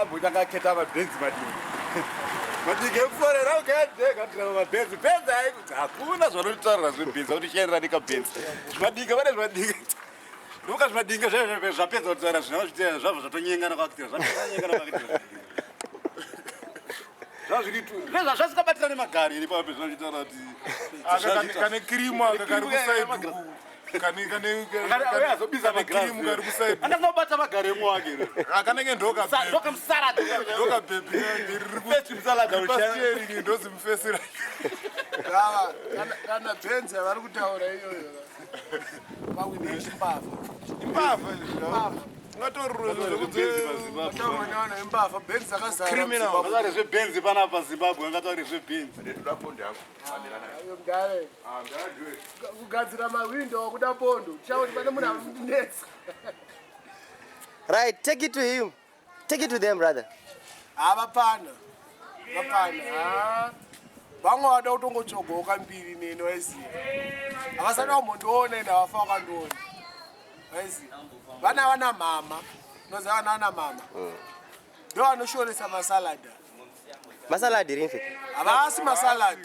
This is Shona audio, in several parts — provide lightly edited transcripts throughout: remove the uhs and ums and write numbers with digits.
Ambotanga aketa mabhenzi madini. Madinga ekuforera ukaendega kutirava mabhenzi. Bhenzi hayi hakuna zvanotaura zvebhenzi kuti shairira nekabhenzi. Zvimadinga vane zvimadinga. Ndoka zvimadinga zvaizvo zvapedza kutaura zvina zvitera zvabva zvatonyengana kwakutira zvatonyengana kwakutira. Zvazviri tu. Zvezva zvasikabatira nemagari iri papo zvinotaura kuti Kane kirimu aka kari kusaidi uku. Kane kane azobisa kane kirimu kari kusaidi. Andinobata magari emwe wake. Akanenge ndoka. Ndoka musalad. Ndoka baby riri ku First musalad pasitering ndozimufesera. Gava, kana benzi yavari kutaura iyoyo pamwe neimbavha. Imbavha izvi. Ungatorwa Taurwa nevanhu vembavha, benzi dzakazara. Criminal. muZimbabwe. Ngataure zvebhenzi panapa Zimbabwe ngataure zvebhenzi. Ndoda pondo yangu. Ayo mudare. Kugadzira mahwindo wakuda pondo. Tichaona pane munhu anondinetsa. Right, take it to him. Take it to them, brother. Havapana. Vapana. Ah. Vamwe vada kutongotsvogoka mbiri neni waiziva. Havasati vambondiona ende havafa vakandiona. Waiziva. Vana vana mama. Unoziva vana vana mama. Ndo vanoshoresa masalad. Masalad iri infe. Havasi masalad.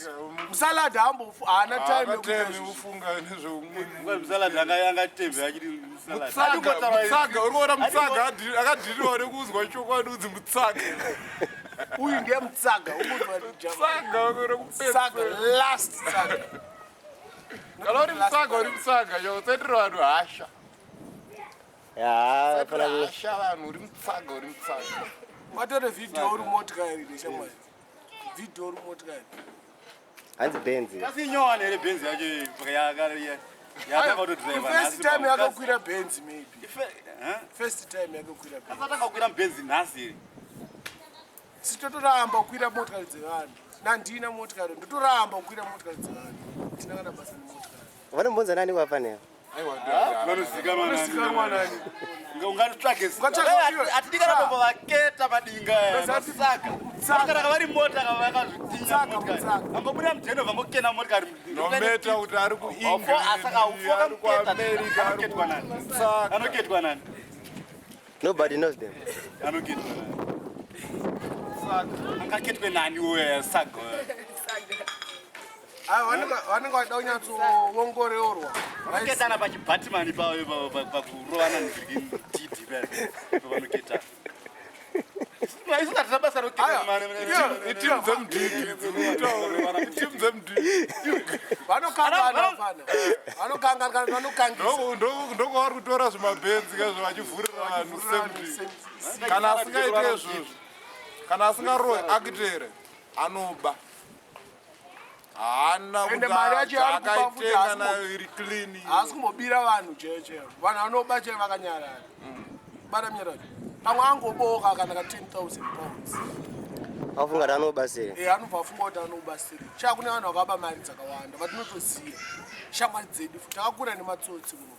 Musalad haambofu haana time yekuita Akatemi izvozvo. kufunga nezveumwe. Musalad anga anga tembe achiti musalad. Mutsaga, mutsaga, uri kuona mutsaga akadhiriwa nekuuzwa chokwadi udzi mutsaga. Uyu ndiye mutsaga. Umudzwa ndijama. Mutsaga uri kupedza. Tsaga last tsaga. Kana uri mutsaga uri mutsaga, yo usaitira vanhu hasha. Yeah, Usaitira fana hasha vanhu uri mutsaga uri mutsaga. Watore video uri motikari neshamwari. Video uri motikari. hanzi benzi. Kasi inyowani here bhenzi yacho yatanga kutodriver. First time yakakwira benzi maybe. First time yakakwira benzi. Asatanga kukwira mubhenzi nhasi here. Sitotoramba kukwira motikari dzevanhu. Nandina motikari ndotoramba kukwira motikari dzevanhu. Tina kana basa nemotikari. Vanombonza nani kwapa neyo? Aiwa Vanozikanwa nani? Vanozikanwa nani? Ungatitsvage. Ungatsvage- Hatidi kana tombo vaketa madinga aya, Ungatsvage- masaga. Kana vari mota vakazvitinya Mutsaga, motikari. mutsaga. Vangobuda mudheno vangokena motikari. Nometa kuti ari Asaka kuEngland, ari kuAmerica, ari Anoketwa nani? kumutsaga. Anoketwa nani? Nobody knows them. Anoketwa nani? Angaketwe nani uyo saga? Ayo vanenge vachida kunyatsoongororwa. Vanoketana pachibhatimani pavo pakurovana ndidhi pavanoketana. Isu hatina basa roketana. Itimu dzemudhidhi dziri itimu dzemudhidhi. Vanokangana vafana. Vanokangana kana vanokangisa. Ndokwavari kutora zvimabhenzi kazvo vachivhurira vanhu semudhidhi. Kana asingaite izvozvo, kana asingaroyi akitere anoba. Haana Ende mari yacho yaari kuba futi akaitenga haasi nayo iri clean. Haasi kumbobira vanhu chaivo chaivo. Vanhu vanoba chaivo vakanyarara. Bata munyarara. Pamwe angoboka kana ka 10,000 pounds. Afunga kuti anobatsira. Eh, anobva afunga kuti anobatsira. Sha kune vanhu vakaba mari dzakawanda vatinotoziva. Shamwari dzedu futi takakura nematsotsi muno.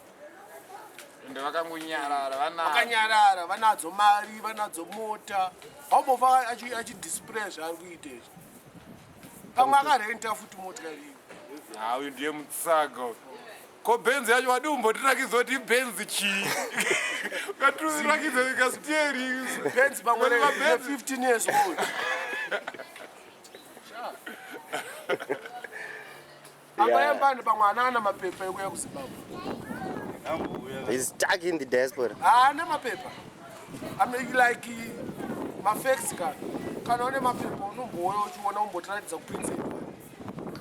Ende vakangonyarara vana. Vakanyarara, vanadzo mari, vanadzo mota. Haumbofa achidisplay zvaari kuita izvi. Pamwe akarenta futi motikari iyi. Ha uyu ndiye mutsaga. uyu. Ko bhenzi yacho wadi umbotirakidza kuti ibhenzi chii? Ukatirakidza ikasiteri. Benzi pamwe Mari mabenzi. 15 years old. Apa Yeah. yembani pamwe ana ana mapepa ekuya kuZimbabwe. He's stuck in the diaspora. Haana mapepa. I mean like mafacts kana. Kana une mapepa unombouya uchiona umbotiratidza kuPrince Edward.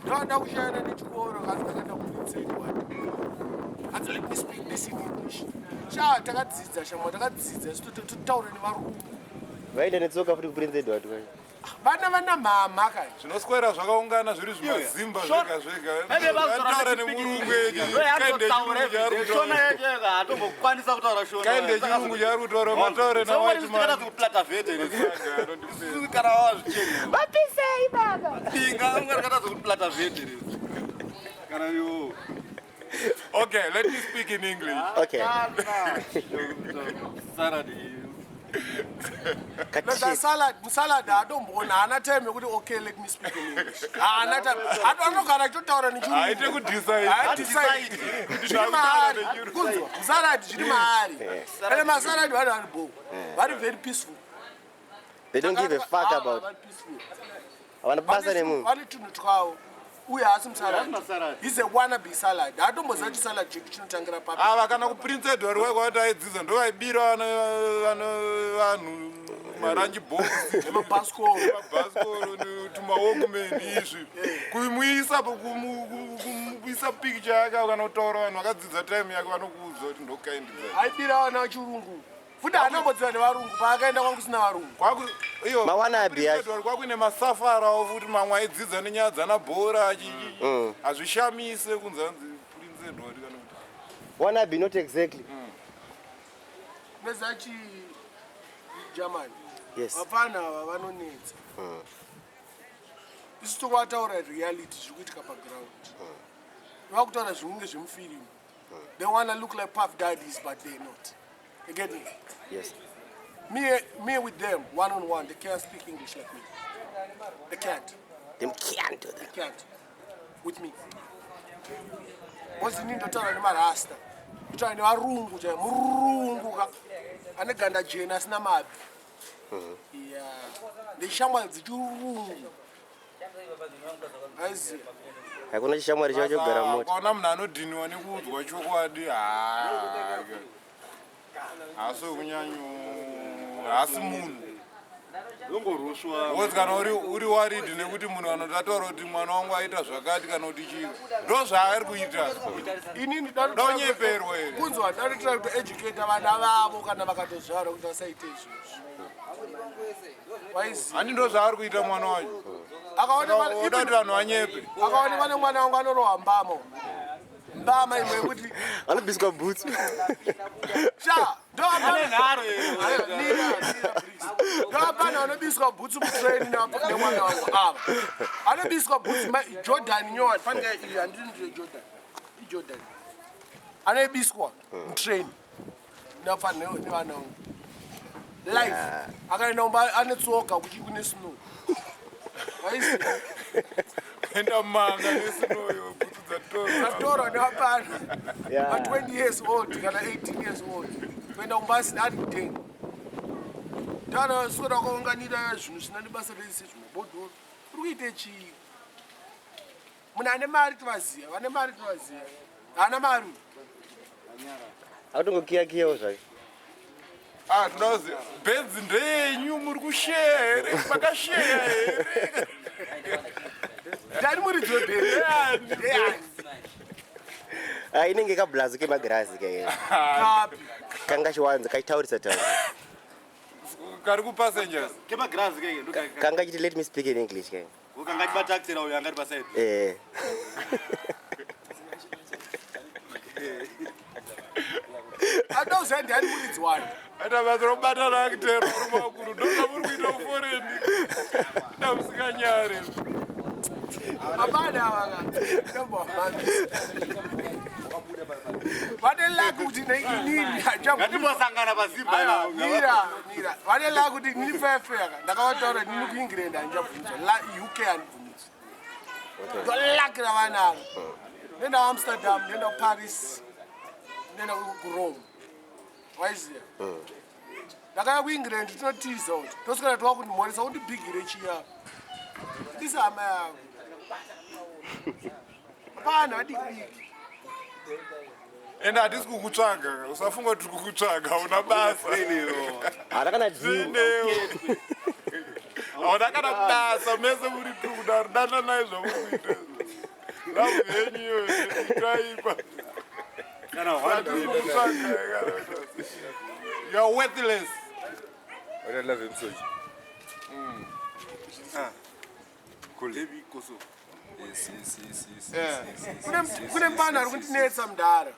Ndoda kushayana nechikoro kasi ndakaenda kuPrince Edward. Hanzi let me speak this in English. Sha takadzidza shamwa takadzidza isu totaura nevarungu. Vaenda netsoka futi kuPrince Edward kwacho. Vana vana mhamha kani. Zvinoswera zvakaungana zviri zvimazimba zvega zvega. Vanotaura nemurungu kainde chirungu chaari Shona kutaura. yacho hatombokwanisa kutaura shona. Kainde chirungu chaari kutaura mataure nawhite man. kuplata vhete kana wazvichena. Vapisei baba. Dinga ungarakatadza kuplata vhete kana iwo. Okay, let me speak in English. Okay. Salad. Cut Like a shit. salad, musalad hatomboona haana time yekuti okay let me speak in English. Haana time. Anogara achitotaura nechirungu. Haite kudecide. Haadecide. Zviri maari. Kunzwa, musalad zviri maari. Ende masalad vanhu vari bo. Vari very peaceful. They don't give a fuck about. Havana basa nemunhu. Vane tunhu twavo. Uye haasi musalad. He's a wannabe salad. Haatomboziva kuti salad chedu chinotangira papi. Ava kana kuPrince Edward waikwa kuti aidzidza ndovaibira vanhu maranji box nemabhasikoro mabhasikoro tumawokumen izvi kumuisa kumuisa picture yake kana kutaura vanhu vakadzidza time yake vanokuudza kuti ndokaindidza aibira vana vechirungu futi haana kumbodzidza nevarungu paakaenda kwangu kusina varungu Mawanabi acho. Kwakuine masafarawo futi mamwe aidzidza nenyaya dzana bhora chichi hazvishamise kunzi hanzi Prince Edward kana kuti Wannabe not exactly. Nezachi Germany. Yes. Vapfana ava vanonetsa. Isu tokuvataura reality zviri kuitika paground. Vakutaura zvinenge zvemufirimu. They wanna look like puff daddies but they're not. You get me? Yes. Me with them, one on one, they can't speak English like me. They can't. Them can't do that. They can't. With me. Because ini ndotaura nemarasta. Ndotaura nevarungu chaivo. Murungu ka. Ane ganda jena asina mabvi. Yeah. Ndeshamwari dzechirungu. Aiziva. Hakuna chishamwari chavo chekugara mumota. Ukaona munhu anodhiniwa nekuudzwa chokwadi, haa, haasi wekunyanyo, haasi munhu. Because kana uri worried nekuti munhu anoti ataura kuti mwana wangu aita zvakati kana kuti chii, ndo zvaari kuita. Inini Donyeperwa here? Kunzwa ndanotora kutoeducata vana vavo kana vakatozvarwa kuti vasaite izvozvo. Waiziva. Handi ndo zvaari kuita mwana wacho? Akaonekwa Oda kuti vanhu vanyepe. Akaonekwa nemwana wangu anorohwa mbama. Mbama imwe yekuti Anobiswa boots. Sha, ndoapana anobiswa bhutsu mutrain nemwana wangu ava. Anobiswa bhutsu Jordan nyowani fanika iyi handini ndire Jordan. IJordan. Anoibiswa mutrain nafana nevana vangu. Life. Akaenda kumba ane tsoka kuchi kune snow. Waiziva. Kuenda mumanga nesinoyo, bhutsu dzatorwa. Dzatorwa nevapana. Pa 20 years old kana 18 years old. Kuenda kumba asina ari kudenga. Ndana swera wakaunganira zvinhu zvisina nebasa rese zvimabhodhoro. Uri kuite chii? Munhu ane mari tovaziva, vane mari tovaziva. Haana mari. Akutongokiya kiyawo zvake. Ah, tinozi bhenzi ndeyenyu, muri kusheya here? Makasheya here? Ndani muridzi webhenzi? Ndeyani? Ah, inenge kablazo kemagirazi kaye. Kapi. Kanga chiwanza kachitaurisa taura. Kari kupassengers. Kemagirazi keke ndokanga. Kanga chiti let me speak in English kaye. Ukangati uyo angati paside. Eh. Adoziva ndiyani muridzi wayo. Aita basa rokubatana akitero varume vakuru, ndozvamuri kuita kuforeni ndamusikanyare. Abana ava ka. Vane luck kuti neinini Ngatimbosangana pazimba. Mira, mira. Vane luck kuti inini fefeka. Ndakavataura nini kuEngland handichabvunzwa. UK handibvunzwi. Ndo luck ravanaro. Nenda Amsterdam, nenda Paris, nenda kuRome. Waiziya. Ndakaya kuEngland tinotiza kuti toswera twakundimhoresa undibhigire chiya. Ndisi hama yako. Hapana vadiki diki. Ende hatisi kukutsvaga, usafunga kuti tiri kukutsvaga, hauna basa. Haana kana deal. Zvinewo hauna kana basa, mese muri tu kudaro, dananai zvamuri kuita, love yenyu iyoyo itaipa. Kana Hatisi kukutsvaga, you are worthless. What I love him so. Ah. Cool. Baby Koso. Yes. Yes. Kune mufana ari kundinetsa mudhara.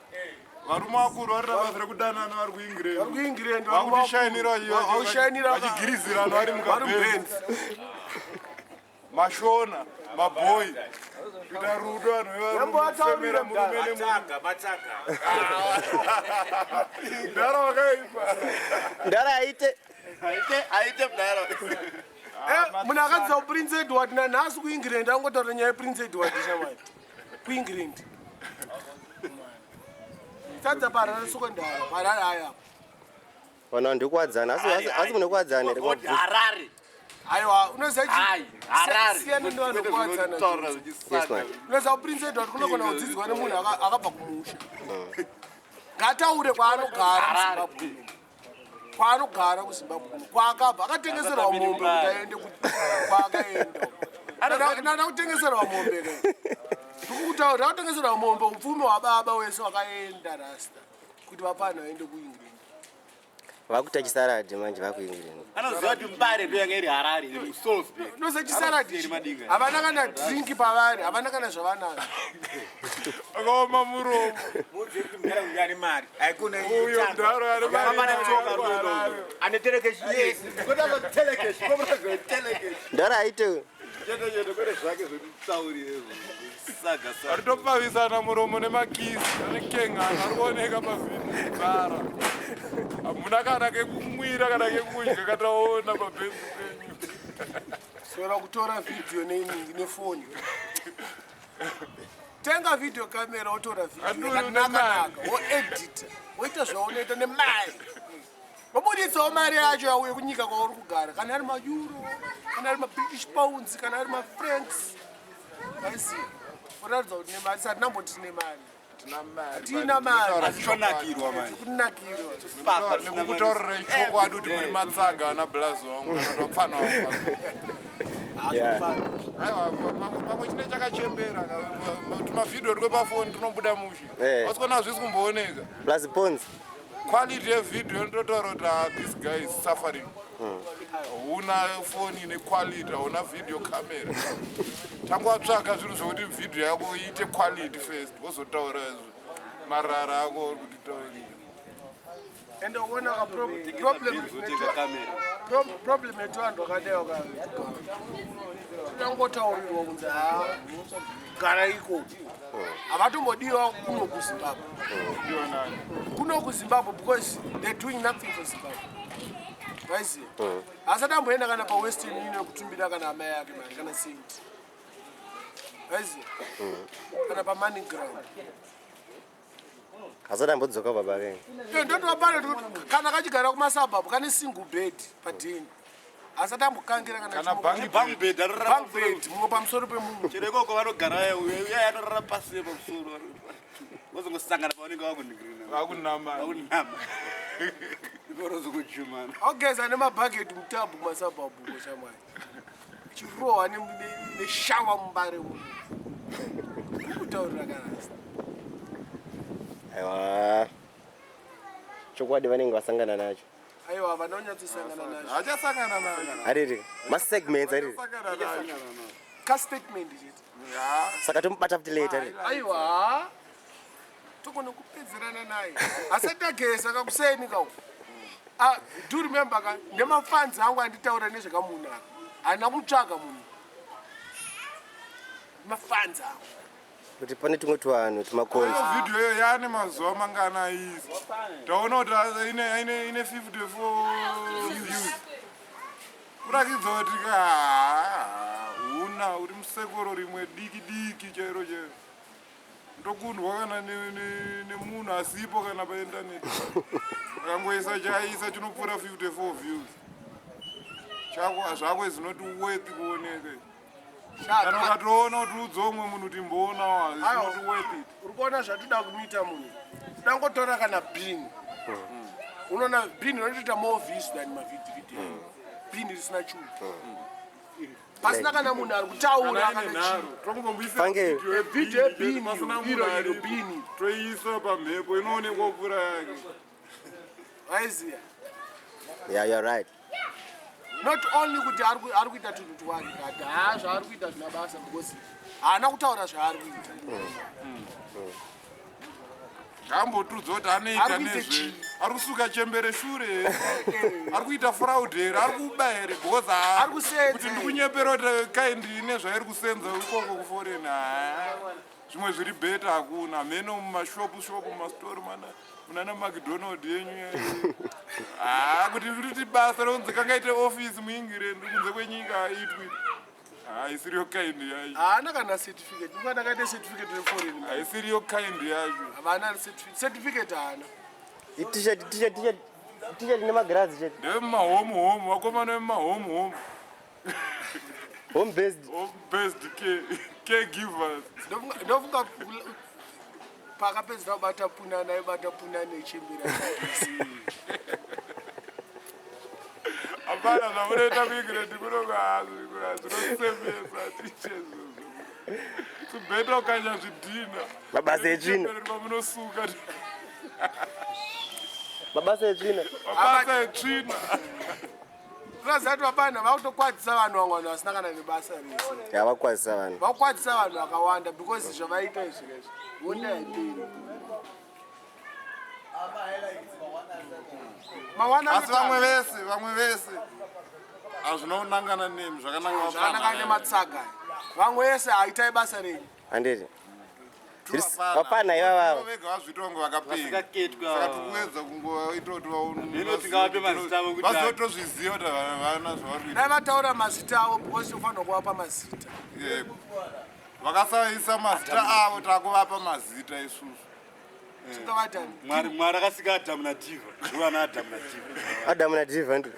Varume vakuru vari basa rekudanana vari kuEngland. Vari kuEngland. Vakutishainira. Vakushainira. Vachigirizirana vari vari mukabhenzi. mubenzi. Mashona mabhoyi kuita rudo, vanhu Yambo vevarufemera ataurira murume nemurume. Matsaga, matsaga. Ndara wakaipa. Ndara aite. Aite, aite mdaro. Munhu akadzidza kuPrince Edward nanhasi kuEngland angotaura nyaya yePrince Edward shamwari. KuEngland. Sadza paHarare Secondary, paHarare haya. Vanhu ndikuwadzana. Asi munhu kuwadzana here? Harare. Aiwa, unoziva chi- Ai, Harare. Siyana nevanhu Taura kuwadzana. zvichisaka. Yes, Unoziva Prince Edward kunogona kudzidzwa nemunhu akabva kumusha. Ngataure kwaanogara kuZimbabwe. Kwaanogara kuZimbabwe kuno. Kwaakabva akatengeserwa mombe kuti aende kwaakaenda. Nana kutengeserwa mombe ke. Ndikukutaura akatengeserwa mombe upfumi hwababa wese wakaenda rasta kuti vapana vaende kuEngland. Vakuita chisaradhi manje vakuEngland. Anoziva kuti Mbare ndo yanga iri Harare, iri Salisbury. Unoziva chisaradhi Iri Madinga. havana kana drink pavari, havana kana zvavanazvo. Akaoma muromo. Muudze kuti mudhara uyu ane mari. Haikona Uyo mudhara ane mari. Famba netsoka rudo. Ane telekeshi. Yes. Kwete telekeshi, kwete telekeshi. Ndara aite. Chete chete kwete zvake zvekutaurira saga saga. Aritopfavisana muromo nemakisi anekengana ari kuoneka pavhidhiyo dzara. Hamuna kana kekumwira kana kekudya kataona pabhenzi penyu. Sora kutora vhidhiyo nefoni. Tenga video camera wotora vhidhiyo Anduyu yakanaka-naka, woedita, woita zvaunoita nemari. Wobuditsawo mari yacho yauye kunyika kwauri kugara, kana ari maEuro, kana ari maBritish pounds, kana ari mafrancs. Aiziva. Uratidza kuti nemari, sati namboti tine mari. Hatina mari. Asi tonakirwa manje. Kunakirwa. Nekukutaurirai chokwadi kuti muri matsaga ana blazi wangu kana kuti vapfana wangu. Yeah. Aiwa, pamwe chine chakachembera tumavhidhiyo twepafoni tunobuda mushe. Eh. Asi kona hazvisi kumbooneka. Plus pons. Quality yevhidhiyo inototaura kuti ah, this guy is suffering. Hauna foni ine quality, hauna video camera. Tanga watsvaka zvinhu zvokuti vhidhiyo yako iite quality first, wozotaura marara ako uri kutitaurira. Ende uona ka problem Zotenga kamera. Problem yetu vanhu vakadai vakangotaurirwa kunzi ha gara ikoko, havatombodiwa kuno kuZimbabwe, kuno kuZimbabwe, because they're doing nothing for Zimbabwe. Vaiziva asati amboenda kana paWestern Union kutumbira kana amai ake mari kana senti, vaiziva, kana paMoneyGram. Asati ambodzoka baba venyu. Ndotopano kana kachigara kumasuburbs kane single bed padheni, asati ambokangira kana Kana bunk Bunk bed arara. Bunk bed, mumwe pamusoro pemumwe. Chero ikoko vanogara uya anorara pasi pamusoro. Vozongosangana pavanenge vakuningirina. Vakunama. Vakunama. Ikorozokujumana. Augeza nemabhaketi mutub kumasuburbs uko shamwari, chirohwa neshawa muMbare uno kutaurira karasta. Aiwa. Chokwadi vanenge vasangana nacho. Aiwa, havana kunyatsosangana nazvo. Hachasangana nayo. Ariri. Masegments ariri. Hachasangana nayo. Kastatement chete. Ya. Saka tomubata futi later ariri. Aiwa, togona kupedzerana naye asati ageza kakuseni kau. Ah, do remember ka nemafanzi angu anditaura nezvekamunhu aka, handina kumutsvaga munhu, mafanzi angu. Kuti pane tumwe tuvanhu tumakonzi. Iyo vhidhiyo iyo yaane mazuva mangana aizi? Taona kuti ine 54 views, kurakidza kuti ka huna uri musekoro rimwe diki diki chairo chairo, ndokundwa kana nemunhu asipo kana paindaneti akangoisa chaaisa chinopfuura 54 views chako zvako is not worth kuoneka. Kana ukatoona kuti udze umwe munhu kuti mboonawo, it's Aiwa. not worth it. Uri kuona zvatoda kumuita munhu, dangotora kana bin, unoona bin rinotoita more views than mavidhivhidhi, bin risina chunhu, pasina kana munhu ari kutaura Kana ine kana nharo chii. tongomboisa Fange- Video yebin pasina iro, munhu iro, aripo. bin. Toiisa pamhepo inoonekwa kupfuura yake. Vaiziya. Yeah, you're right. Not only kuti ari kuita tunhu twake kati haa zvaari kuita zvina basa because haana kutaura zvaari kuita. Ngambotudza kuti anoita Ari kuita nezve chii? Ari kusuka chembere shure here? Ari kuita fraud here? Ari kuba here? Because Ari kusenza kuti here? ndikunyepera kuti kind ine zvairi kusenza ikoko kuforeign, haa, zvimwe zviri better hakuna. Mheno mumashopu shopu, mumastori mana munana McDonald yenyu, haa, kuti basa ronzi kangaite office muEngland kunze kwenyika haitwi, haisiriyo kind yacho. Haana kana certificate, mukana akaita certificate reforeign. Haisiriyo kind yacho. Havana certificate, haana. T-shirt, t-shirt, t-shirt, t-shirt nemagirazi chete. Ndevemumahomu homu, vakomana vemumahomu homu. Home based. Home based caregivers. Ndofunga pakapedzera kubata punani aibata punani echembera. Hapana zvamunoita kuingireti kunokuazvinosemesa tiche izvozvo. Tibheta ukanya zvidhina. Mabasa etsvina. Pamunosuka. Mabasa etsvina. Mabasa etsvina. Unoziva kuti vapana vakutokwadzisa vanhu vamwe vanhu vasina kana nebasa rese. Ya vakwadzisa vanhu. Vakwadzisa vanhu vakawanda because zvavaita izvi kaizvi. Honda haiperi. Mawana Asi vamwe vese, vamwe vese hazvina kunangana nemi zvakananga zvakananga nematsaga. Vamwe vese haitai basa renyu. Handiti. Vapana ivava. Vega vazviita kunge vakapenga. Saka tikuedza kungoita kuti Hino tingavape mazita avo kuti vazotozviziva kuti havana zvavari kuita. Dai vataura mazita avo because tofanirwa kuvapa mazita. Yebo. Vakasaisa mazita avo takuvapa mazita isusu. Tingavatani. Mwari Mwari akasika Adamu naDhiva. Ndovana Adamu naDhiva. Adamu naDhiva ndi.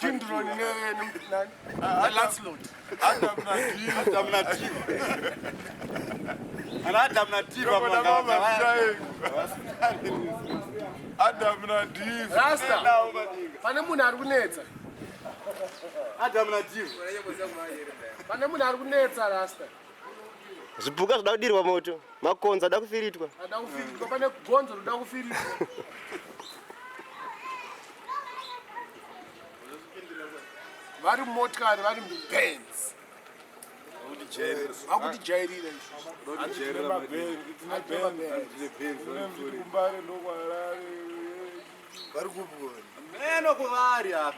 Kindron nani? Lancelot. Adamu naDhiva. Adamu naDhiva. Ana Adamu naDhiva Toda mazita enyu. Adamu naDhiva. Rasta. Pane munhu ari kunetsa. Adamu naDhiva. Pane munhu ari kunetsa Rasta. Zvipuka zvoda kudirwa moto. Makonzo ada kufiritwa. Ada kufiritwa pane gonzo roda kufiritwa. Vari mumotikari vari mubenz. Vakutijairira izvo. Kumbare ndokuharare. Vari kupi kona? Meno kuvari apa.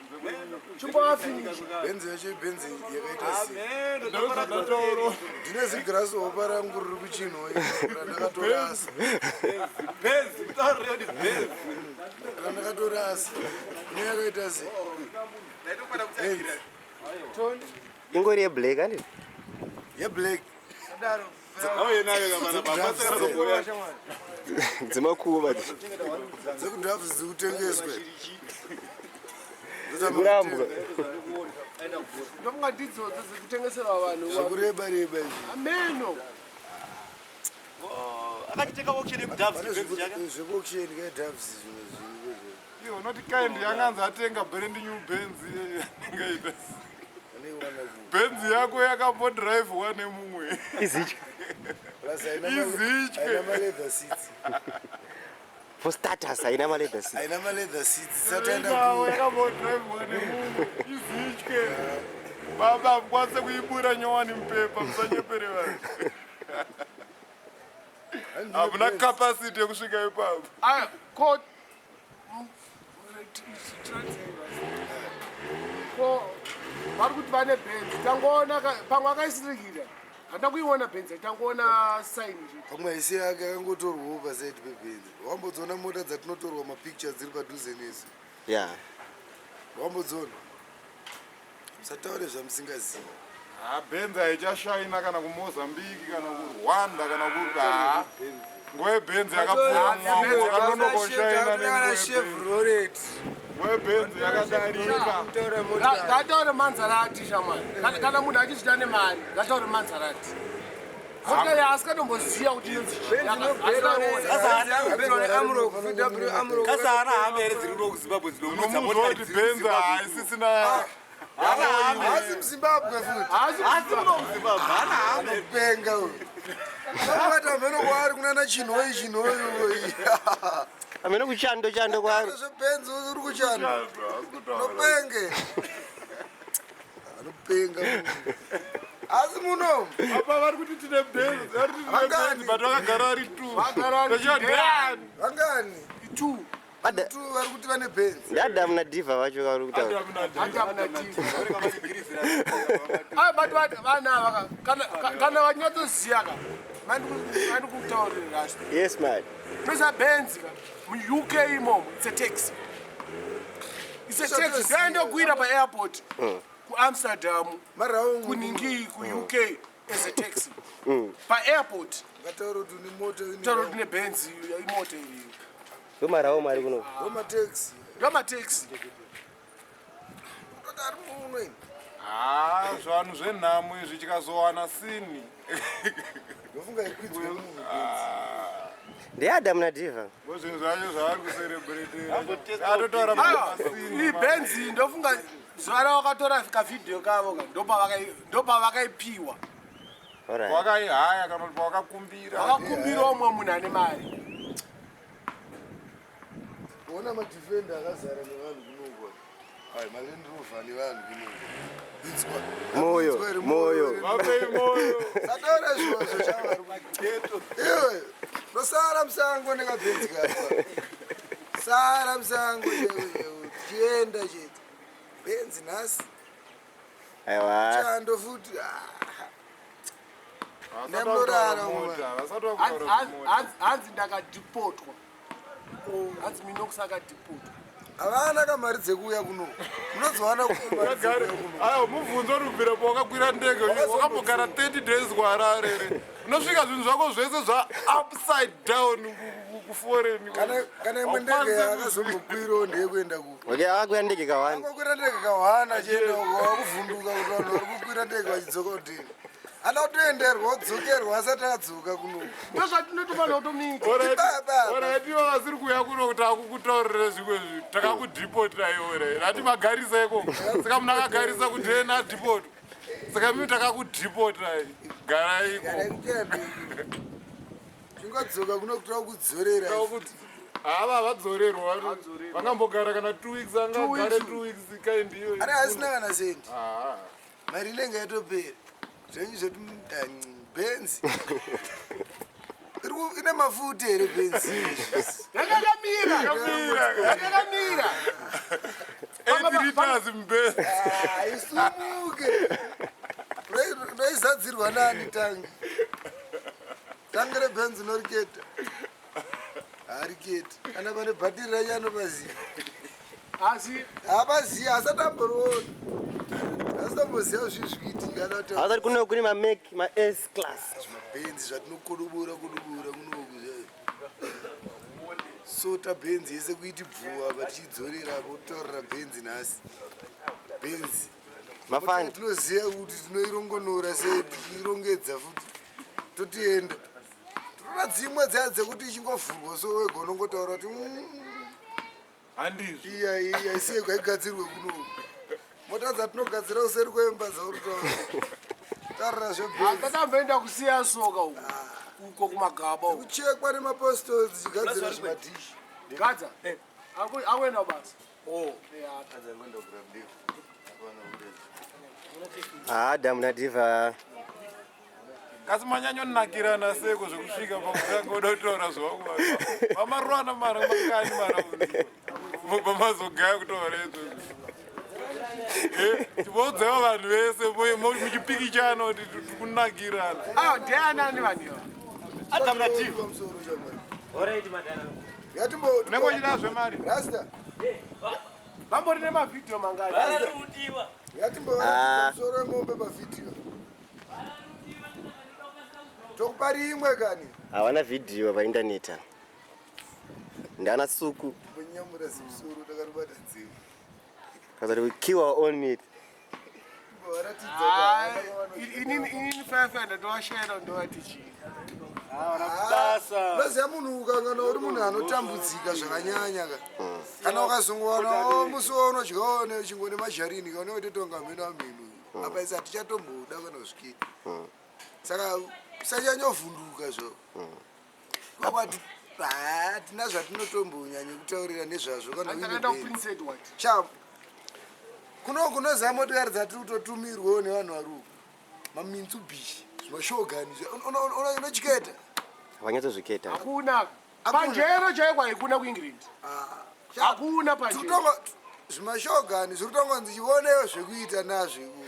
Chimbovafinisha. Bhenzi yacho ibhenzi yakaita sei? Meno Ndozvatataura. Ndine zigrasi hopa rangu riri kuchinhoyi randakatorasa. Benzi, kutaurira kuti benzi. Randakatorasa. Ine yakaita sei? Benzi. Ingori yeblack handiti. Yeblack. Auyenayo kamana baba saka Dzemakuva. Dzekundhafu dzikutengeswe. Kurambwa. Ndofunga ndidzodzo dzekutengeserwa vanhu. Zvekureba reba izvi. Ameno. Akachitenga auction yekudhafu Pane benzi chake. zvekuauction kaidhafu zvimwe zviriko zve. Iwe unoti kind yanganzi atenga brand new Benz yangaita. Aneiwana ku. Benz yako yakambodrivewa nemumwe. Izitya. Plus haina Izitye. haina maleather seats. For starters haina maleather seats. Haina maleather seats. Sataenda Nawo ku. yakambodrivewa nemumwe. Izitye. Baba hamukwanise kuibura nyowani mupepa musanyepere vanhu. Hamuna capacity yekusvika ipapo. Aya, ko ko vari kuti vane bhenzi tangoona pamwe akaisirikira handina kuiona bhenzi tangoona sign chete. Pamwe haisi yake akangotorwawo pasaidi pebhenzi. Wambodziona mota dzatinotorwa mapicture dziri padhuze nesu. Yeah. Wambodziona? Musataure zvamusingazivi. Ha Benz haichashaina kana kuMozambique kana kuRwanda kana kupi. Ha. Nguva yeBenz yakapfuura mumaoko yakanonoka nenguva Chevrolet. yeBenz yakadarika. Ngataure manzarati shamwari. Kana munhu achizvita nemari ngataure manzarati. Mota yaasikatomboziva kuti inonzi chii. Kasi haana hama here dziri kuno kuZimbabwe dzinomudza Unomuudza mota kuti dziri Benz kuZimbabwe. haisisina Haasi muZimbabwe futi. Haasi kuno kuZimbabwe, haana hama. Anopenga uyu. Akabata mheno kwaari kunana chinhoyi chinhoyi uyu. Amene kuchando chando kwaari. Zvebenzi uri kuchando. Unopenge. Anopenga munhu. Asi muno. Apa vari kuti tine Benz, vari kuti tine Vangani? Benz but vakagara vari two. Vagara vari Tochiva two. ndeyani? Vangani? Two. Tu vari kuti vane benzi. NdiAdamu naDhiva vacho kauri kutaura. Adamu naDhiva. Adamu naDhiva. Ah, but vanhu ava kana vanyatsoziva ka mandikutaurira rasta. Yes man. Toisa Benz ka muUK imomo it's a taxi. It's a taxi. Ndaendokwira paairport kuAmsterdam Maraungu. kuningi kuUK as a taxi. Paairport Ngataura kuti une mota une taura kuti neBenz imota iriyo. Ndomarawo mari kuno. Ndomataxi. Ndomataxi. Toti ari muno ini. Haa zvanhu zvenhamo izvi chikazowana sini. Ndofunga ikwidzwe munhu. NdeAdam naDiva. Zvinhu zvacho zvavari kuserebretera. Atotaura masini. Ibenzi ndofunga zuva ravakatora kavhidhiyo kavo ka ndopavakaipiwa. Alright. Wakaihaya kana kuti pawakakumbira. Vakakumbira umwe munhu ane mari. Ona madefender akazara nevanhu kunoku. Ai maLand Rover nevanhu kunoku. Inzwa. Moyo, Inzwa iri moyo. iri Vapei moyo. Sataura zvozvo chavari kugeto. Iwe, ndosara musango nekabhenzi kako. Sara musango chaiwo chaiwo. Tichienda chete. Benzi nhasi. Aiwa. Chando futi. Ah. Vasati Nemurara vakutaura uma. mota, vasati vakutaura mota. Hanzi ndakadhipotwa. Hanzi Minox akadhipotwa. Havana kamari dzekuuya kuno. Munodziwana kupi mari Vagare- dzekuuya kuno? Aiwa mubvunzo uri kubvira pawakakwira ndege wakambogara 30 days kuHarare here unosvika zvinhu zvako zvese zva upside down kuforeign Kana imwe ndege yakazombokwirawo ndeyekuenda ku Okay, akakwira ndege kawani. Angokwira ndege kahwana achienda uko wakuvhunduka kuti vanhu vari kukwira ndege vachidzoka kudini. Ana kutoenderwa odzokerwa asati adzoka kuno. Ndozvatinotofanira kutomuita. Baba. Alright, ivo vasiri kuuya kuno kuti akukutaurire zvimwe zvinhu takakudhipota iwe rati magarisa ikoko saka munhu akagarisa kuti ena adhipotwa saka mimi takakudhipota garai Gara ikoko kuchembe. Chingodzoka kuno kuti vakudzorera. Hava vadzorerwa vangambogara kana 2 weeks angagare 2 weeks kind iyoyo Ari asina kana sendi. Ah. Mari inenge yatopera. Zvenyu zvoti benzi. Ine mafuta here benzi? Yakakamira. Yakamira. Yakakamira. 8 liters mbezi Ah, Isumuke. Ndoizadzirwa nani tangi? Tangi rebenzi noriketa. Hariketi. Kana pane bhatiri racho anopaziva. Asi Haapaziva asati amboriona. Asitamboziva zvinhu zvikuitika kana kuti Asati kuno kune ma Mac, ma S class. zvimabhenzi zvatinokodobora kodobora kunoku zvayo. Sota bhenzi yese kuiti bvuwa apa tichidzorera apa kutaurira bhenzi nhasi. Bhenzi. Mafani. Tinoziva kuti tinoirongonora sei tichiirongedza futi totienda. Tinoona dzimwe dzaya dzekuti ichingovhurwa so wega unongotaura kuti handizvo iya iya isiye kwaigadzirwe kunoku. Mota dzatinogadzira kuseri kwemba dzauri kutaura. Tarira zvebhenzi. takamboenda kusiya soka uko. Uko kumagaba uko. Kuchekwa nemapostori dzichigadzira zvimadhishi. Gadza. Akuenda basa. Oh. Yeah. Ah, Adam naDiva. kasi manyanyonakirana seko zvekusvika pakutanga uda kutaura zvako vamarwana mara makani mara pamazogaya kutaura izvozvo tivoudzewo vanhu vese muchipikichana kuti tikunakirana Ah, ndianani vanhu ava? Adam naDiva. Pamusoro chamari. Alright, madam. unenge uchida zvemari Rasta, Vambori nemavhidhiyo mangani? Vararutiwa. ngatimbovaratidza musoro wemombe pavhidhiyo. Tokupa rimwe kani. Havana video pa internet. Ndana suku. Mbonyamura zimusoro takaribata nzeve. Because we kill our own meat. Timbovaratidza Inini inini fefe ndovashera ndovati chii. Basa. unoziva munhu ukangana uri munhu anotambudzika zvakanyanya ka kana ukazongowanawo musi waunodyawo nechingo nemazharini ka unenge totonga mheno amheno apa isi hatichatomboda kana kusvikira saka usanyanyovhunduka zvo kwakwati hatina zvatinotombonyanya kutaurira nezvazvo kana uine Takaenda bhenzi. kuPrince Edward. Sha, kuno kunoziva motikari dzatiri kutotumirwawo nevanhu vari uku mamitsubishi zvimashogani unochiketa Havanyatsozviketa. Hakuna. Hakuna. Panjero chaiko haikuna kuEngland. Hakuna panjero. Zvimashogani zviri kutongonzi chionewo zvekuita nazvo ikuku.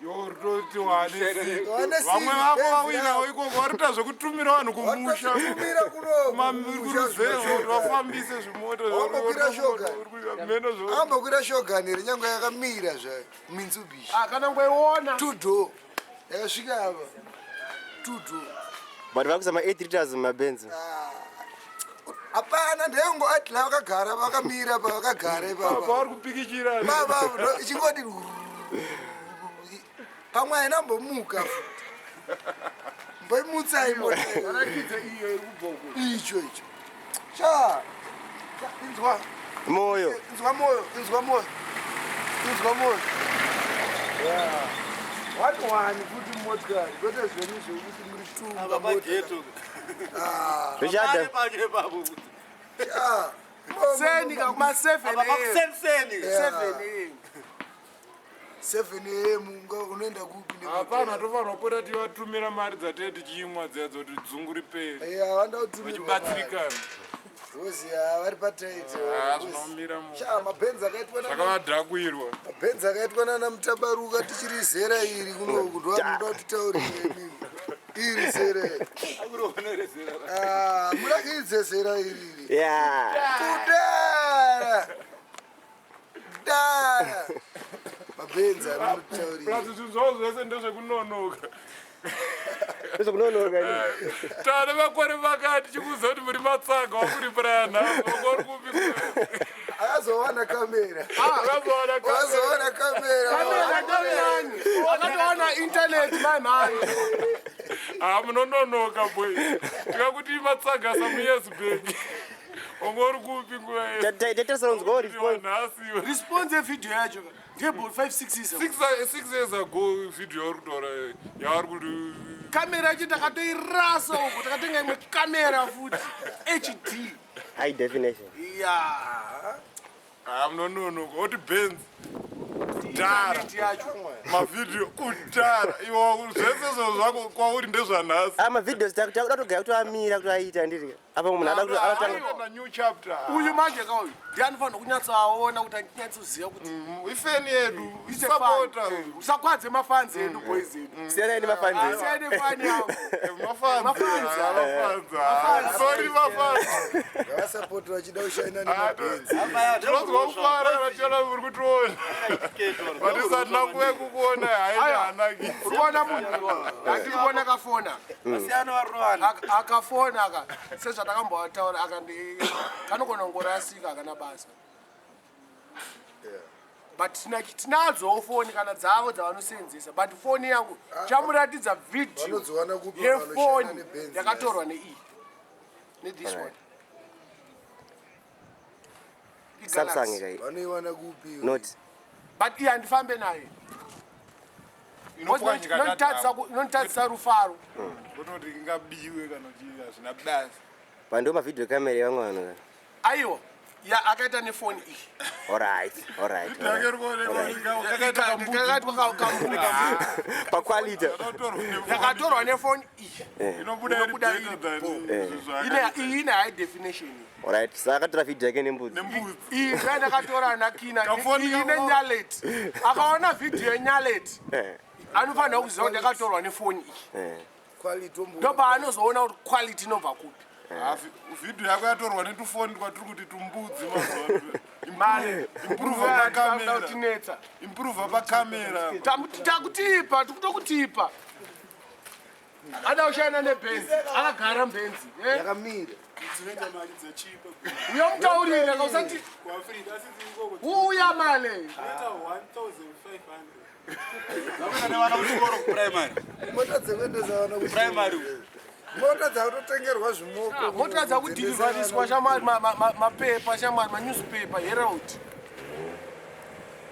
yo rutoti wane Wane vamwe siri, vako benzi vawinawo ravo. ikoko varikuita zvekutumira vanhu kumusha Varikutotumira kuno kumaruzevha kuti vafambise zvimota Wambokwira shoga. mheno zvo Akambokwira shogani here nyange yakamira zvayo Mitsubishi. Ah, kana ngoiona. Two door. Yakasvika apa. Two door. But vakuisa ma 8 liters mumabenzi. Hapana ndengo adla vakagara vakamira pa vakagara ipapa. pavari kupikichira Baba ichingoti Pamwe haina mbomuka futi. Mboimutsai mota iyo. Ratidze iyo iri kubva uko. Icho icho. Sha. Sha, Inzwa. Moyo. Inzwa moyo, inzwa moyo. Inzwa moyo. Yeah. One one futi motikari kwete zvenyu zvekuti muri two Apa pamota. pageto. Ah, Richard. Pake ipapo. sha. Seni ka kuma 7 Apa am. pakuseni. 7 am. 7 am unoenda kupi Hapana, tofanira kupota tivatumira mari dzatee tichiimwa dziya dzoti dzungu riperi. Yeah, vanda kutumirwa mari. Vachibatsirikana. Rozi vari pataiti. Ah, zvinomira mu. Sha, mabhenzi akaitwa na Zvakavadhakwirwa. mabhenzi akaitwa nana Mutabaruka tichiri zera iri kunoku ndoamunoda kutitaurira imimi. Iri zera iri. Ah, murakidze zera iri iri. Yeah. Kudara. Kudara. Mabhenzi anotitaurira. Plus zvinhu zvavo zvese ndezvekunonoka. Ndozvokunonoka. Tane makore makati chikuziva kuti muri matsaga wakuripuraya nhasi wanga uri kupi Akazowana kamera. wakazoona Akazowana kamera. Kamera nani? Akatoona internet mai mhani. ha munononoka boy tikakuti matsaga some years back wanga uri kupi nguva yese Taitasaunzwawo response. nhasi iwe. Response yevideo yacho ndeyebo 5 6 years ago. 6 years ago video yauri kutaura yavari kuti Kamera yacho takatoirasa uko takatenga imwe kamera futi HD. High definition. Yeah. ha munononoka oti benz kudhara Internet yacho. mavhidhiyo kudhara iwe zvese zvo zvako kwauri ndezvanhasi Ah, mavideos takuda kutogaya kuti amira kuti aita ndiri. Apa munhu ada kuti anotanga. na new chapter. Uyu manje ka uyu ndiye anofanira kunyatsoaona kuti anyatsoziva kuti Ifeni yedu it's a fan. isapota. Usakwadze mafans edu, boys edu. Siyanai nemafanzi. Siyane fan yavo. Mafanzi. Mafanzi. Sorry, mafanzi. Ngavasapoti vachida kushaina nemabhenzi. Tinonzwa kufara kana tiona muri kutiona, but isati kuve kukuona haina hanaki. Uri kuona munhu andiri kuona akafona. Vasiyana varovana. Akafona aka sezvatakambovataura akandi kanogona kungorasika akana basa, but tinadzowo foni kana dzavo dzavanosenzesa, but foni yangu chamuratidza vhidhiyo Vanodziwana kupi vanoshanda yefoni nebhenzi? yakatorwa neiyi, nethis one. Samsung I-Galaxy. kai. Vanoiwana kupi? Not. But iye handifambe naye. Inopwanyika. Inonitadzisa rufaro. Kunoti ingabiwe kana uchii hazvina basa. Pando mavideo camera yevamwe vanhu. Aiwa, ya akaita nefoni iyi. Alright, alright. Video yake iri kuoneka kakaita kambudzi. Kakaitwa kambudzi. Paquality. Yakatorwa nefoni. Yakatorwa nefoni iyi. Inobuda iri Inobuda better iri than bo. zvinhu zvake. Iyi ine high definition. Alright, saka akatora video yake nembudzi. Nembudzi. Iyi ndakatora nakina. Kafoni Iyi nenyalet. Akaona vhidhiyo yenyalet anofanira kuziva kuti yakatorwa nefoni iyi. Quality ombo. Ndopaanozoona kuti quality inobva kupi. Vhidhiyo yako yatorwa netufoni twatiri kuti tumbudzi mazuva. Mane. Improve pakamera. Kutinetsa. Improve pakamera. Takutipa, tikutokutipa. Ada kushayana nebhenzi akagara mbenzi, eh? Yakamira. Dzinoita mari dzachipa. Uyomutaurire kausati kuAfrica asi dziri ikoko. Uya male. Dzinoita 1500. Vakuenda nevana kuchikoro kupuraimari. Mota dzekuendesa vana kuchikoro. Primary. Mota dzakutotengerwa zvimoko. Mota dzakudhilivhariswa shamwari, mapepa shamwari, manewspaper, Herald,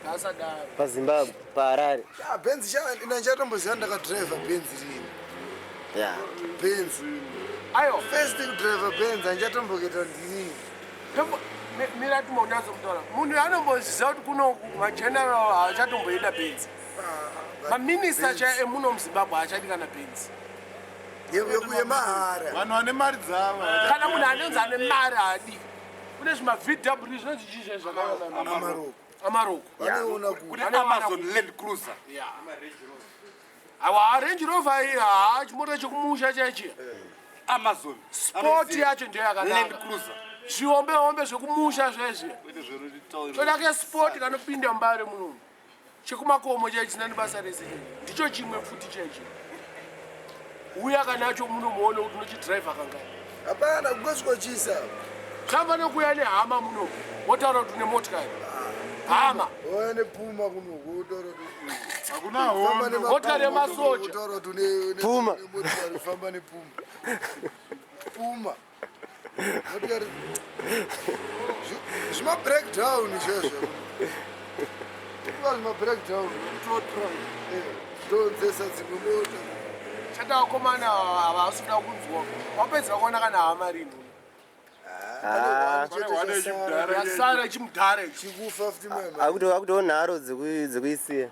ngasadaro. PaZimbabwe, paHarare. Ah, benzi sha, ina ndichatomboziva ndakadhiraivha benzi rini. Benzi. Aiwa. First kudhiraivha benzi handichatombokuita ndinini. Mira timbonyatsomutora munhu anomboziva kuti kunoku mageneral haachatomboenda benzi, maminista chaya emuno muZimbabwe haachadi kana benzi. Yemahara. Vanhu vane mari dzavo. Kana munhu anonzi ane mari haadi. Kune zvima VW zvinonzi chii zvakaona? Amaroko. Amaroko. Vanoiona kupi? Kune Amazon Land Cruiser. Awa, Range Rover iyi haa, chimota chekumusha chaichiya. Amazon. Sport yacho ndiyo Land yakanaka. Cruiser. Zvihombe hombe zvekumusha zvezvi. Kwete zverutauro. Toda kesport kanopinda mubare munomu, chekumakomo chai chisina nebasa rese chai ndicho chimwe futi chaichi. Uya kanacho muno muone kuti unochidhiraivha kangani. Hapana kungosvikochisa. Zvamba nekuuya nehama muno wotaura kuti une motikari. Hama. Ouya nepuma kuno utaura Hakuna hondo. Motikari yemasoja. Utaura kuti Puma. Motikari famba nepuma. Puma. Motikari zvima breakdown izvozvo. Kuva zvima breakdown. Tonzesa dzimwe mota. Chata vakomana havasi kuda kunzwa. Wapedza kuona kana hama rini. Ah. Yasara chimudhara ichi. Chikufa futi mama. Akutowo nharo dzekuisiya.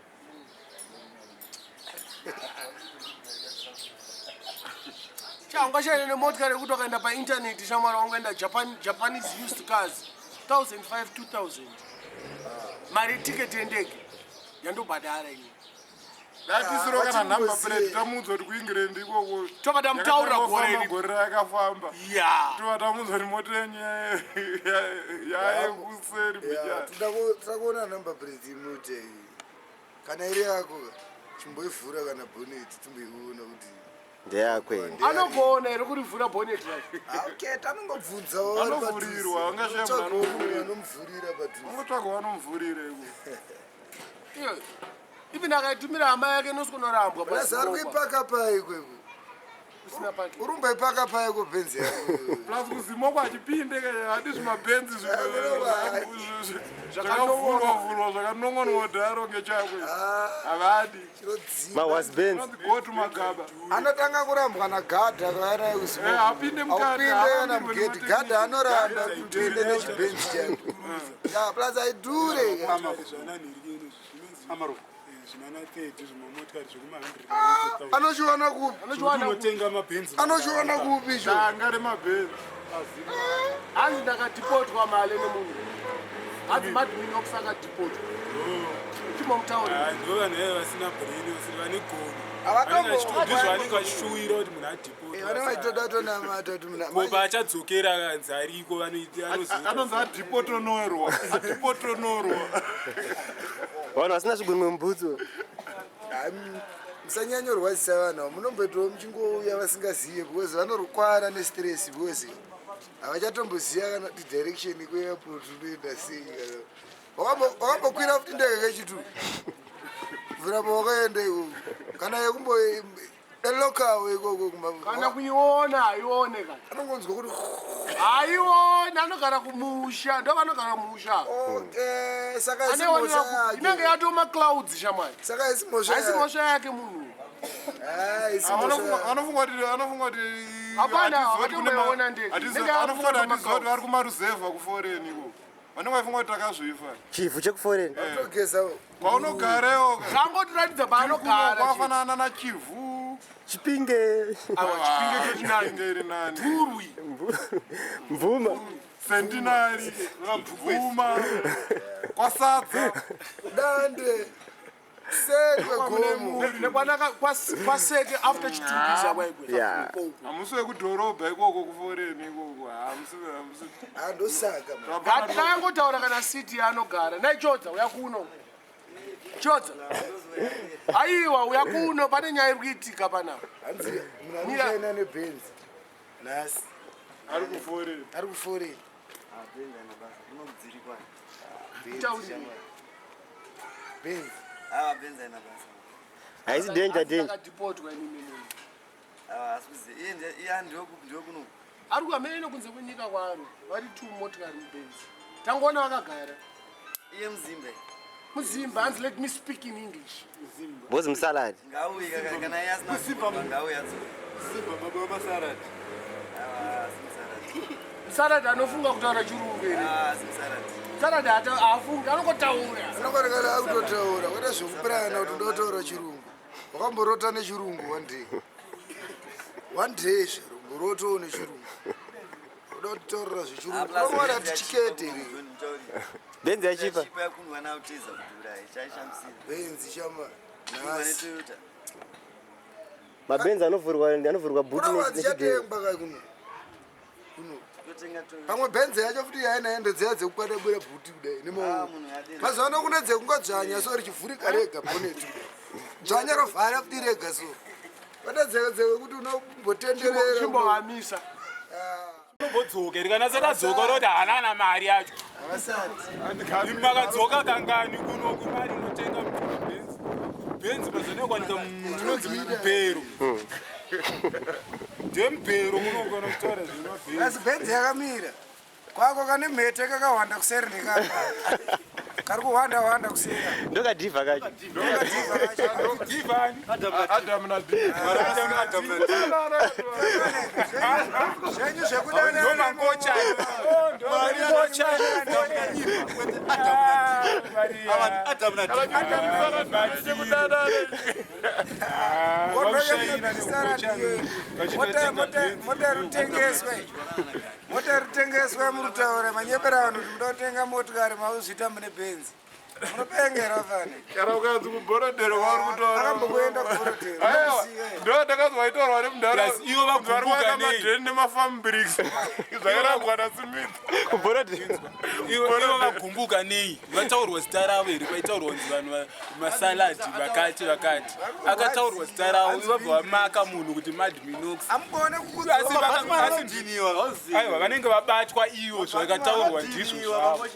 Changa chaine nemotikari yekuti wakaenda paintaneti shamwari wangoenda Japan, Japanese used cars 1005 2000 mari yetiketi yendege yandobhadhara ini. Ngatisiro kana Ah, number plate tamuudza kuti kuEngland ikoko. Tobva tamutaurira gore Yakatangofamba iri. gore rakafamba. Ya. Tobva tamuudza kuti mota yenyu yayekuseri mbichana. Toda kuona number plate yemota iyi. Kana iri yako chimboivhura kana bonnet timboiona kuti Ndeyakwe. Anogona here kurivhura bonnet racho? Okay, tanongobvunza Anovhurirwa, angashaya munhu anovhurira. anomuvhurira padhuze. Ungotsvaga vanomuvhurira ikoko. Iyo. Even akaitumira hama yake inosikonorambwa Basi ari kuipaka pai kweko. kusina pake. Uri kumboipaka pai kubhenzi yako. Plus kuzimoko achipinde hadi zvimabhenzi Zvakanongonwa. zvakavhurwa vhurwa zvakanongonwa dharo ngechakwe. Havadi. Chinodzima. Mahwas Benz. Unonzi go to magaba. Anotanga kurambwa nagadha kana Eh, apinde mukati, Aupinde kana haapindwe mugedhi. nematekniki. Gadha anoramba kuti uende nechibhenzi chako. Ya, plus aidhure. Zvinana 30 zvimamotokari zvekuma Anochiwana kupi? Anochiwana kupi? 100 mabhenzi. Anochiwana kupi icho? Danga remabhenzi. Hanzi ndakadhipotwa male nemunhu. Hanzi madwin ox akadhipotwa. Chimomutaurira. Ndo vanhu vaya vasina brain vasiri vane gono. Havatombo- Vanenge vachishuwira kuti munhu Eh, Vanenge vachitoda kutonamata kuti munhu- adhipotwa. Achadzokera akanzi ariko vanoita Anonzi adhipotonorwa. Adhipotonorwa. Vanhu vasina zvigunwe mubhutsu. Hayi, musanyanyorwadzisa vanhu ava munomboitawo muchingouya vasingazive because vanorwara nestress because havachatomboziva kana kuti direction kuairport unoenda sei kana wakambokwira futi ndege kechitu bvira pawakaenda ikoko kana yekumbo elokawo ikoko Kana kuiona haione kana. anongonzwa kuti Haione anogara kumusha. Ndo vanogara kumusha. okay saka isi Aneonera mhosva ku- inenge yake yatoma clouds shamwari. saka isi mhosva Haisi yake mhosva yake munhu. Ah, isi mhosva yake. Anofunga kuti anofunga kuti Hapana, hatizivi kuti kune ma- vatomboiona ndege. Ndege anofunga kuti yakutora hatizivi kuti maclouds. vari kumaruzevha kuforeni ikoko. Vanenge vachifunga kuti takazvifa. Chivhu chekuforeni. Togeza Kwaunogarewo Zvangotiratidza paanogara. kwafanana naChivhu. Chipinge. Awa chipinge chinani. Chipinge iri nani. Burwi. Mvuma. Sentinari. Mvuma. Kwasadza. dande seri kwegomo Nekwanaka kwaseke after chitumbisa kwaikwe. Yeah. Hamusi wekudhorobha ikoko kuforeni ikoko. Hamusi hamusi. andosaka man. Ngatitangotaura kana city yaanogara. Nai Chodza uya kuno. Chodza. Aiwa uya kuno pane nyaya iri kuitika panapa. hanzi munhu anochaina nebhenzi nhasi Ari kuforeni. ari kuforeni Taurira. bhenzi Haisi danger danger. Akadhipotwa inini munhu. Ari kuhamene kunze kwenyika kwaari. Vari two motikari mubenzi. Tangoona vakagara. Iye muzimba Muzimba hanzi let me speak in English. Bozi musalad. ngauye kana iye asina kufa, ngauye adzoke. Simba baba vamasarati. Awa, asi musarati. Musaradi anofunga kutaura chirungu here. Ah, asi musarati. Musaradi haafungi anongotaura. anokarekare akutotaura kwete zvekupurana kuti ndotaura chirungu wakamborota nechirungu one day one day zvero mborotowo nechirungu uda kutitaurira Ah, zvechirungu plus unomwana benzi tichikete yachipa here kuno, mutauriri. Benzi yachipa. Yachipa yakundwa nauteza kudhura ichaishamisira. benzi chama Kundwa nhasi neToyota. Mabenzi anovhurwa bhutu kunawa nechigero. dzichatengwa kai kuno kuno Totenga Toyota. pamwe bhenzi yacho futi yainayo ndodziya dzekukwadabura bhuti kudai Ah, nemaoko munhu yadena. mazuva ano kune dzekungodzvanya so richivhurika rega bhoneti dzvanya rovhara futi rega so kwete dzekuti unombotenderera Chimbovamisa. Ah. Anombodzoka here kana asati adzoka unoti haana na mari yacho. Havasati. Imi makadzoka kangani kuno kumari unotenga bhenzi. Bhenzi mazonekwanika munonzi mubhero. Ndemubhero munogona kutaura zvemabhenzi. Asi bhenzi yakamira. Kwako kane mhete kakahwanda kuseri ndekapa. Kari kuhwanda hwanda kuseri. Ndokadhivha kacho. Ndokadhivha kacho. Divani. Adam na Zvenyu zvekudanana. Ndomangochani. Ndomangochani. Mota rutengeswe. Mota rutengeswe murutaure manyepera vanhu kuti muda kutenga motikari mauzviita mune bhenzi. Munopengera fani. Kana ukanzi kuborodhero kwauri kutaura. Akambokuenda kuborodhero. Aiwa, ndo ndakazwa itorwa Plus, ivo vagumbuka nei? nemunharaunda nemafarm bricks zvakarambwa naSmith. Kuborodhero. Ivo vagumbuka nei? Vataurwa zita ravo here? Paitaurwa kunzi vanhu masaladi vakati vakati. Akataurwa zita ravo ivo vabva vamaka munhu kuti Mad Minox. Amugone Asi kukudzwa. Aiwa vanenge vabatwa ivo zvakataurwa ndizvo zvavo.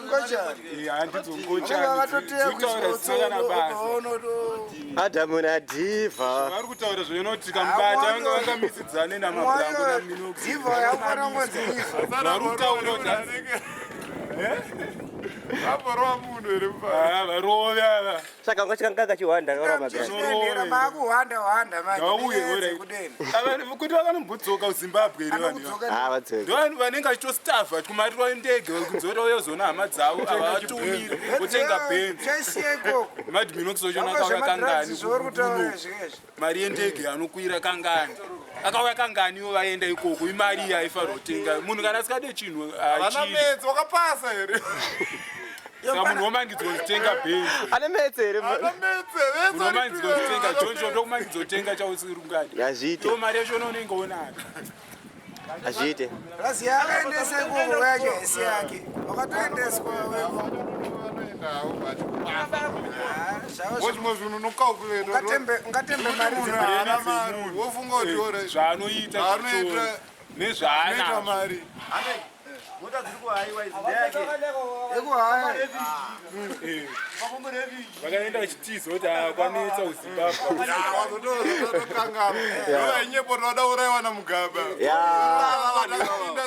Ngochani. Eh, handidzo Vanenge ngochani vakatoteya dzikutaura zvisina kana basa. kuiswa. Adamu nadhivha. Vari kutaura zvinoti tikamubata vange vangamisidzane namabrango naMinox. Dhivha yakufana kungonzi ivha. Vari kutaura kuti Aporwa munhu here mufana? Ah, varove ava. Saka ungachikanga kachiwanda kaura mabhenzi. Chidendera maakuhwanda hwanda manje. Ngauye, Nenyaya alright. dzekudeni. Ava kuti vakanombodzoka kuZimbabwe here vanhu ivava? Anokudzoka Ah, vadzoka. Ndo vanenge vachitostavha kumarirwa ndege kudzora uyozoona hama dzavo ava vatumire kutenga bhenzi. Chaisiya ikoko. Mad Minox wacho Zvako akauya zvemadrugs kangani zvauri kutaura kuno? izvi. Mari yendege anokwira kangani? Akauya kangani ivo vaenda ikoko imari iyi aifanirwa kutenga. Munhu kana asikade chinhu Vana achidi. metsi wakapasa here? Saka munhu womangidzwa kutenga bhenzi. Ane metse here? Vana metsi, vetsi Munhu womangidzwa kutenga choncho ndokumangidzwa kutenga chausirungadi. Hazviite. Iyo mari yacho unenge unayo. Hazviite. Razi yakaendesa ikoko yacho haisi yake. Wakatoendeswa wewe. Zvavo Zvimwe zvinhu unokalculate. ungatembe ungatembe mari Munhu dze haana mari, wofunga kuti ora Zvaanoita Zvaanoita- zvacho anoita nezvaanazvo. mari. Mota dziri kuhaiwa idzi ndeyake. yekuhaya. Vakaenda vachitiza kuti "Ah, kwanetsa kuZimbabwe. Wazotokanganwa. Vada uraiwa naMugabe. Ya. Vadakuinda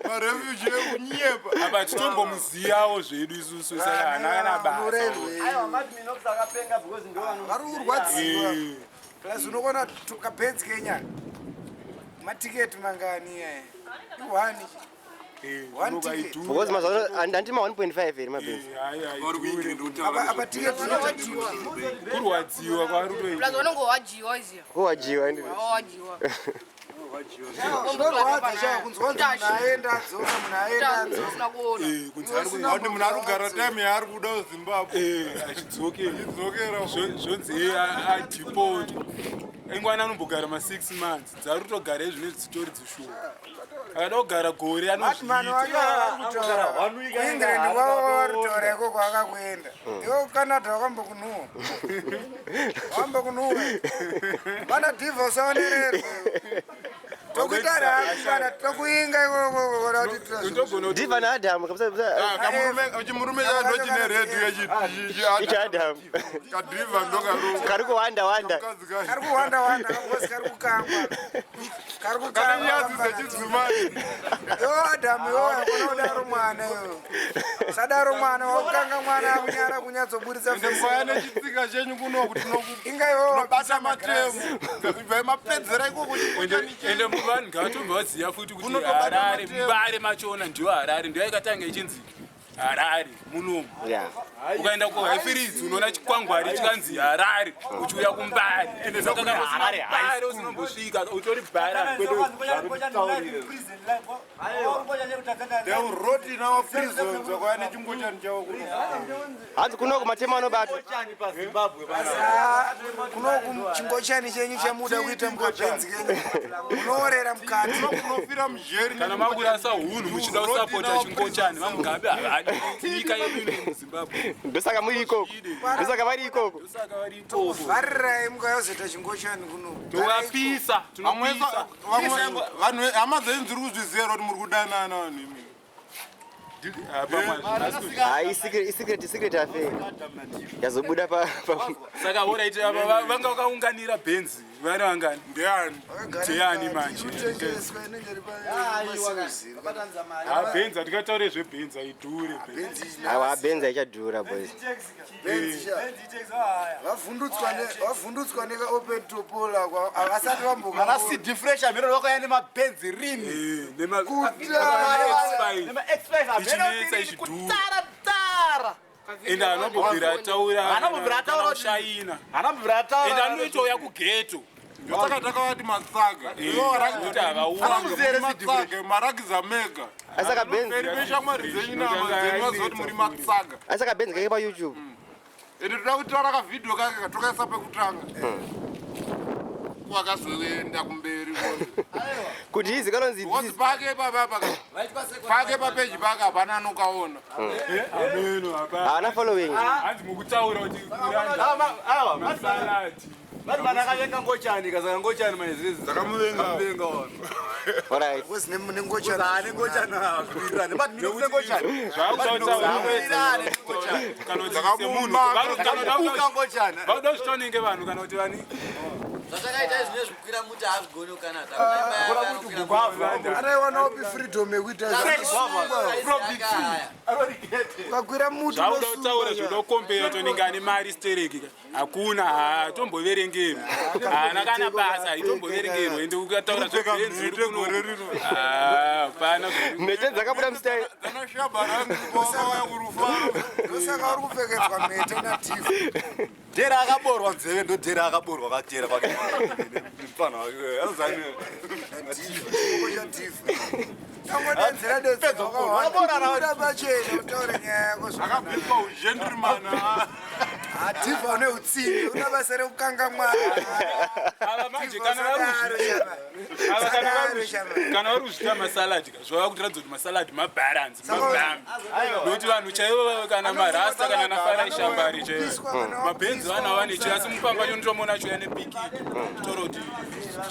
semarefuge ekunyepa. Apa titombomuziyawo zvedu isusu saka haana kana basa. Aiwa Mad Minox akapenga because ndo vano. Vari kurwadziwa. Plus unokona kabhenzi kenya. Matiketi mangani aya? I1. One ticket. Because mazuva ano handiti ma 1.5 here mabhenzi. Apa apa tiketi inoita 2. Kurwadziwa kwaari kutoita. Plus vanongowajiwa iziya Kuwajiwa ndizvo. wawajiwa Zvinorwadza chaiwo kunzwa kunzi munhu aenda adzoka munhu aenda adzoka. usina kuona Kunzi ari Usina Kuti munhu ari kugara time yaari kuda kuZimbabwe. achidzokera. Dzokera. Zvonzi iye adhipotwa. Ingwana anombogara ma6 months. Dzari kutogara izvino dzitori dzishoma. Akada kugara gore Batman anozviita. wacho vari kutaura. KuEngland kwavo vari kutaura ikoko akakuenda. Iwe kuCanada wakambokunhuwa. Wakambokunhuwa. Vana dhivha usaonererwe. Tokuita rapi kana tokuinga ikoko kana kuti Unogona kuti Dhivha naAdamu kabisa kabisa. Chimurume chacho ndochine redhi Icho Adamu. kadhirivha ndokaruka. Kari kuwanda wanda. Mukadzi kacho. kari kuwanda wanda kakosi kari kukangwa. Kari Kane kukangwa. nyadzi dzechidzimai. Yo Adamu yo hakuna kudaro mwana yo. Sadaro mwana wakukanga mwana akunyara kunyatsoburitsa Ende face. kwaya nechitsika chenyu kuno kuti Inga iwewe tinobata matemo. Ibvai mapedzera ikoko Ende ende vanhu ngavatobva vaziva futi kuti Unotobata Harare matemo. Mbare machona ndiyo Harare ndiyo yakatanga ichinzi Harare munomu. Yeah. Ukaenda kuHighfields unoona chikwangwari chikanzi Harare uchiuya kuMbare. Saka kana usina Mbare usinombosvika utori bhara. They will rot in our prisons vakwaya nechingochani chavo kuno. Hanzi kunoku matemo anobatwa. Kunoku chingochani chenyu chamuda kuita mukabhenzi kenyu. Munoorera mukati. Kunofira mujeri. Kana makurasa hunhu muchida kusapota chingochani vaMugabe havadi. Chokwadi, nyika yedu ino muZimbabwe. Ndosaka muri ikoko. Ndosaka vari ikoko. Ndosaka vari ikoko. Vharirai mukayozoita chingochani kuno. Tovapisa, tinopisa. Vanhu hama dzenyu dziri kuzviziva kuti muri kudanana vanhu imi. Hayi, secret secret affair. Yazobuda pa Saka alright, ava vanga vakaunganira Benz, vari vangani? Ndiani? Ndiani manje? Kutengeswa inenge iri pa Ha, Benz hatikataure zveBenz, haidhure Benz. Awa Benz haichadhura boys. Vavhundutswa neka open topola havasati vamboka. Vana CD fresh ameno vakauya nemabhenzi rini. Nema Nema X5 Ichinetsa ichidhura. Kutara tara. Ende anobvira ataura. Anobvira ataura kuti- Shaina. Anobvira ataura. Ende anoitouya kugeto. Ndosaka takavati matsaga. Kuti havaunga. Marakidza mega. Asaka Benz. Peri peshamwari dzenyu nehama dzenyu vaziva kuti muri matsaga. Asaka Benz kake pa YouTube. Ende toda kutora kavhidhiyo kake katokaisa pekutanga. Wakazoenda kumberi. Kuti izi kanonzi Because pake papa pake papeji pake hapana anokaona. Ameno hapana. Haana following. Hanzi mukutaura kuti masaladi. Vanhu vanakavenga ngochani kasaka ngochani maizvizvi. Dzakamuvenga. Dzakamuvenga vanhu. Alright. Because nengochani. Ah, nengochani hazviwirirane. But minox nengochani. Zvakutaura kana kuti semunhu Dzakamuka ngochani. vauda kuzvitonenge vanhu kana kuti vani Zvatakaita izvi nezvekukwira muti hazvigoni kukanada. Anaiwana upi freedom yekuita ukakwira muti zvauda kutaura zvoda kukombera tonenge ane mari stereki ka hakuna hatomboverengerwi haana kana basa haitomboverengerwi ende ukataura zvebenzi uri kuno hapana Mhete dzakabuda mustyle. Ndosaka uri kupfekedzwa mhete nadhifu. Dhera akaborwa nzeve ndo dhera akaborwa kakutera kwake. Mfana wake anozani. Chadhifu. Tangodedzera dedzera wakawanda. Pachena utaure nyaya yako zvakanaka. Akabviswa ugentleman. Dhivha une utsinye, una basa rekukanga mwana. ava manje kana vari ava kana vari kuzvita masaladi ka zvava kutiratidza kuti masaladi mabharansi mabhami nokuti vanhu chaivo kana marasta kana nafarai shambari chaivo mabhenzi vanhu ava nechi asi mupamba cho ndotomona achiuya nepikiki kutaura kuti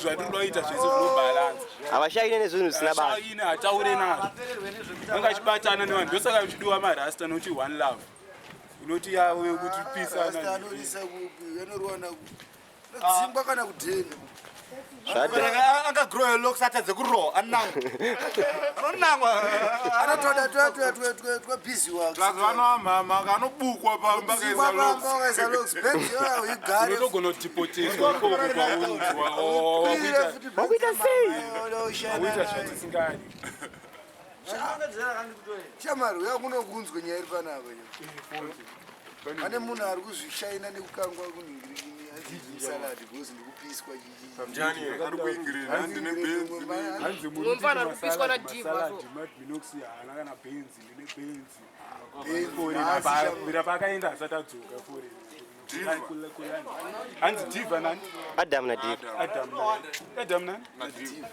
zvatiri kuda kuita zvese zvinobhalansa Havashaine nezvinhu zvisina basa. shaine hataure nazvo anga achibatana nevanhu ndosaka uchidiwa marasta nokuti one love unoti yavo yekuti Rasta pisana anodisa kupi, anorwana kupi. Unodzingwa kana kudheni. Angagrowe locks atadze kurowa anangwa. Anonangwa. Anotoda twebhizi wako. Plus vana vamama kanobukwa pamba Dzingwa kaisa pamba locks. wakaisa locks. Benzi yoyo igare. unotogona kutipoteswa ikoko kwauri Wakuita sei? wakuita zvatisingadi Shamari uya kunokunzwe nyaya iri panapa. Pane munhu ari kuzvishaina nekukangwa kunhingirikini anzisaladi because ndikupiswa Ndiani ari kuingirira ndine benzi. hanzi Mumwe mufana ari kupiswa naDhiva, so. minox haana kana benzi ndine benzi Benzi, mira paakaenda asati adzoka foreign hanzi dhivha nani Adam na Diva. adam nani adam nani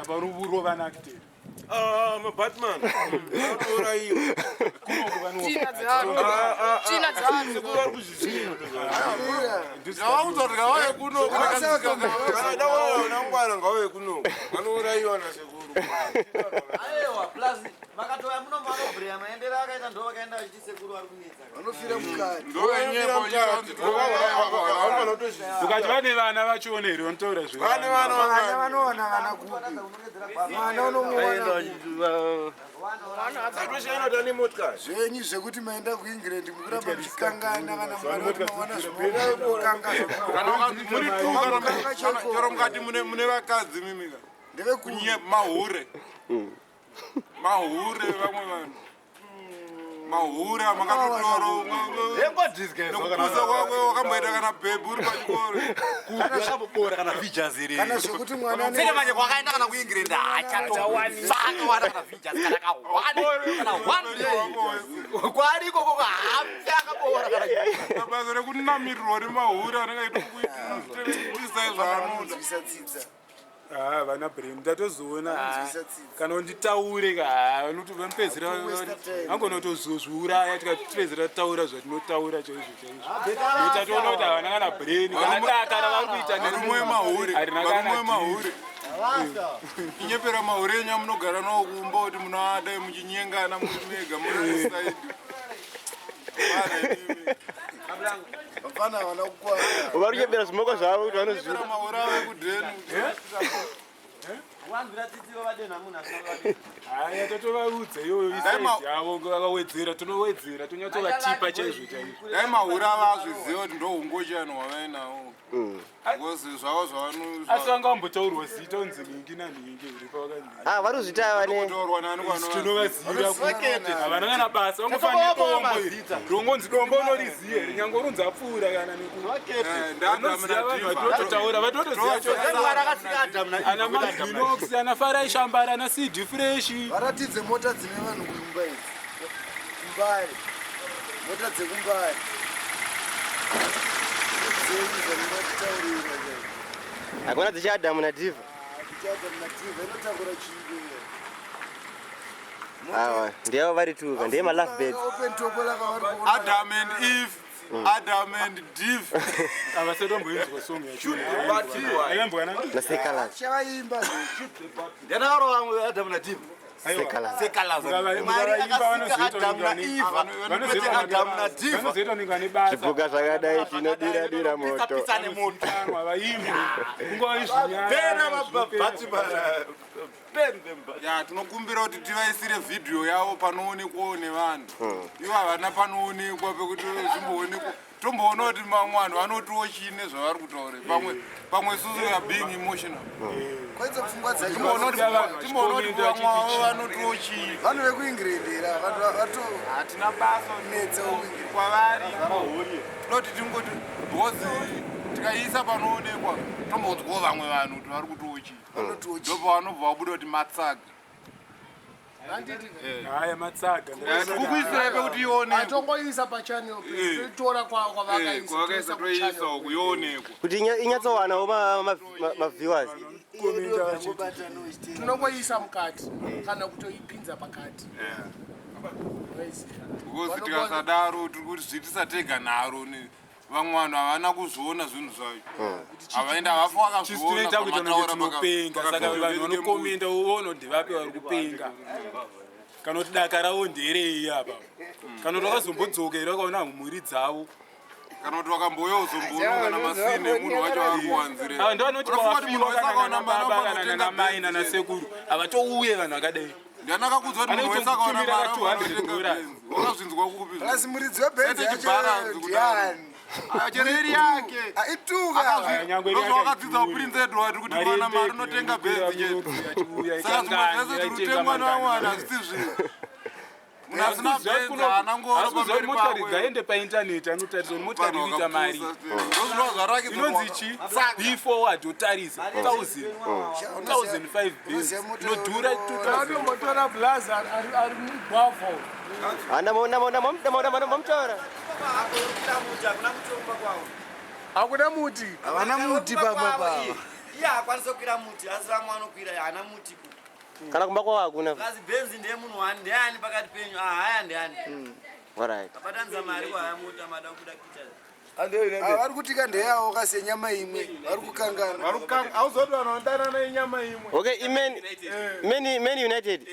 apa urova naactor Mabatman. Anourayiwa. Tsvina dzevanhu. Tsvina dzevanhu. Sekuru vari kuzvisvina. Ndavaudza kuti ngavauye kuno. Kana dawana nangwana ngauye kuno. Anourayiwa nasekuru. Aiwa, plus vakatouya muno vanobhureya maendero akaita ndo vakaenda vachiti sekuru vari kunetsa. Vanofira mukati. Ukati vane vana vachiona here vanotaura Vane zvevana vana Vana vangani? vanowana vana kupi? Mwana unomuwana kupi? Atoshaina kuti ane motikari. Zvenyu zvekuti maenda kuEngland mukuramba muchikangana kana mwana kuti mawana zvimokanga Kana wakati muri tu kana chero mukati mune vakadzi mimika. ndevekuni Kunye mahure. Mahure vamwe vanhu. Mahure amakatotoro. Nekupusa kwakwe wakamboita kana bhebhi uri pachikoro. Akambobora kana vijas iri. kana zvekuti mwana ane- Saka manje kwakaenda kana kuingirenda hachatofakawana kana vijas kana kahwani kana one day. Kwari ikoko hafi akabora kana Basa rekunamirirwa nemahure anenge aitokuitisai zvaanoda. anonzwisa tsitsa. Ah, vana brain ndatozoona ah, Vanonzwisa tsitsi. kana unditaure ka ah, vanoti vanopedzera Waste time. angonotozozviuraya tikatipedzera taura zvatinotaura chaizvo chaizvo Nokuti tatoona kuti havana kana brain kana daka ravari kuita Varume vemahure, harina varume kana vemahure. Inyepera mahure enyu amunogara nawo kumba kuti munoada muchinyengana muri mega muri musaidi. Vana imimi. Vafana havana kukwana. Vari kunyepera zvimoko zvavo kuti vanozviita. Inyepera mahure avo ekudheni. Wanzwira tsitsi vadenha munhu asina kuvadenha. Haya tatovaudza iyoyo Dai ma- isaizi yavo vakawedzera tinowedzera tonyatsovatipa chaizvo chaizvo Dai mahure avo azviziva kuti ndohungochani hwavainawo. Because zvavo zvavano asi vanga vambotaurwa zita unzi nhingi nanhingi uri pavakanzi Ah, vari kuzvita vane taurwa nani kwano. tinovaziva kuti havana kana basa vangofanira dombo iri rongonzi dombo unoriziva here nyange urunzi apfuura kana nekunoziva vanhu vatinototaura vatinotoziva ana madinox ana farai shambara ana cd fresh Varatidze mota dzine vanhu kuimba idzi. Kumbare. Mota dzekumbare. Dzenyu dzamunotitaurira chaizvo. hakuna dzichaadhamu nadhivha. Tichaadha munativha inotakura chiiko iyo. Awa, ndeyavo vari tuka, ndeye malove birds. Open top laka vari kuona. Adam and Eve, Adam and Div. avasatomboinzwa song yacho aimbwa na Nasekalas. Chavaimba zve. Ndianakaro vamwe Adam na Diva. Sekalas. Sekalaza. Mukavaimba vanozoita Kwete Adam na Diva. vanozoita kunge vane basa Zvipuka zvakadai tinodira dira moto. Pisa nemoto. Vanozikanwa, vaimbi kungova Pera izvinyaya vabati pen them but. Ya, tinokumbira kuti tivaisire vhidhiyo yavo panoonekwawo nevanhu. Ivo havana panoonekwa pekuti zvimboonekwa. Tomboona kuti mamwe vanhu vanotiwo chii nezvavari kutaura. Pamwe pamwe isusu we are being emotional. Kwaidza pfungwa dzacho. Timboona kuti timboona kuti vamwe vavo vanotiwo chii. Vanhu vekuEngland here ava vanhu vato Hatina basa netsa wekuEngland. kwavari. Tinoti tingoti because tikaiisa panoonekwa tombonzwawo vamwe vanhu kuti vari kutiwo chii. Vanotiwo chii. Ndopavanobva vabuda kuti matsaga. haya matsaga Tikukuisirai pekuti ionekwe. Atongoisa pachannel page, toitora kwavakaisa Kwavakaisa toiisa uku yoonekwa. Kuti inyatsowanawo maviewers. Tinongoisa mukati kana kutoipinza pakati. Because tikasadaro tiri kuti zviitisa tega nharo ne vamwe vanhu havana kuzviona zvinhu zvacho. Havaenda havafa chisu vakazviona tinoita kuti vanenge pamataura paka- tinopenga saka paka- vanhu vanokomenda uone kuti vapi vari kupenga kana kuti daka ravo nderei apa kana kuti vakazombodzoka vakaona mhuri dzavo Kana kuti vakambouya uzomboona kana masini emunhu wacho ari kuwanzire. ava ndo vanoti Unofunga kuti munhu vafiwa wese kana akaona nana mari baba kana anotenga nana mai Benz nana chete. sekuru havatouye vanhu vakadai Ndiani akakudza kuti munhu wese akaona Anotombotumira mari ka 200 anotenga dollars. Benz? Wakazvinzwa kupi? Plus muridzi webhenzi Sete yacho chibharanzi kudaro. ndiani? Ah, chero iri yake. Ah, Ituka. Nyangwe iri yake Ndozvawakadzidza haidhuri. kuPrince Edward kuti Mari kuwana mari yendege unotenga inokwira Benz chete. muroad achiuya, Saka zvimwe ikangani, zvese tiri yaitenga kutengwa nevamwe mangani. vanhu hazvisi zvinhu. Munhu asina Benz haana ngoro Asi kuziva pamberi kuti motikari pakwe. dzaende paindaneti anotarisa kuti motikari Vanhu inoita mari vakapusa. Ndozvinova zvarakidzwa inonzi chi b forward otarisa 1000 1005 Benz inodhura 2000 Vanombotora blaza ari mugwavha. Mamutora. Hakuna muti, hakuna muti wekumba kwavo. Hakuna muti. Havana muti Kumba pamba kwavo pava. iye. Iye haakwanisi kukwira muti asi vamwe vanokwira haana muti. Kana kumba kwavo hakuna. Plus Benz ndiye munhu wani ndiani pakati penyu ahaya ndiani. Alright. Abatanidza mari kuhaya mota mada kuda kuita. Ah, Vari kutika ndeyawo kasenyama imwe. Vari kukangana. Hauzoti vanhu vanodanana inyama imwe. Okay, imen many many united.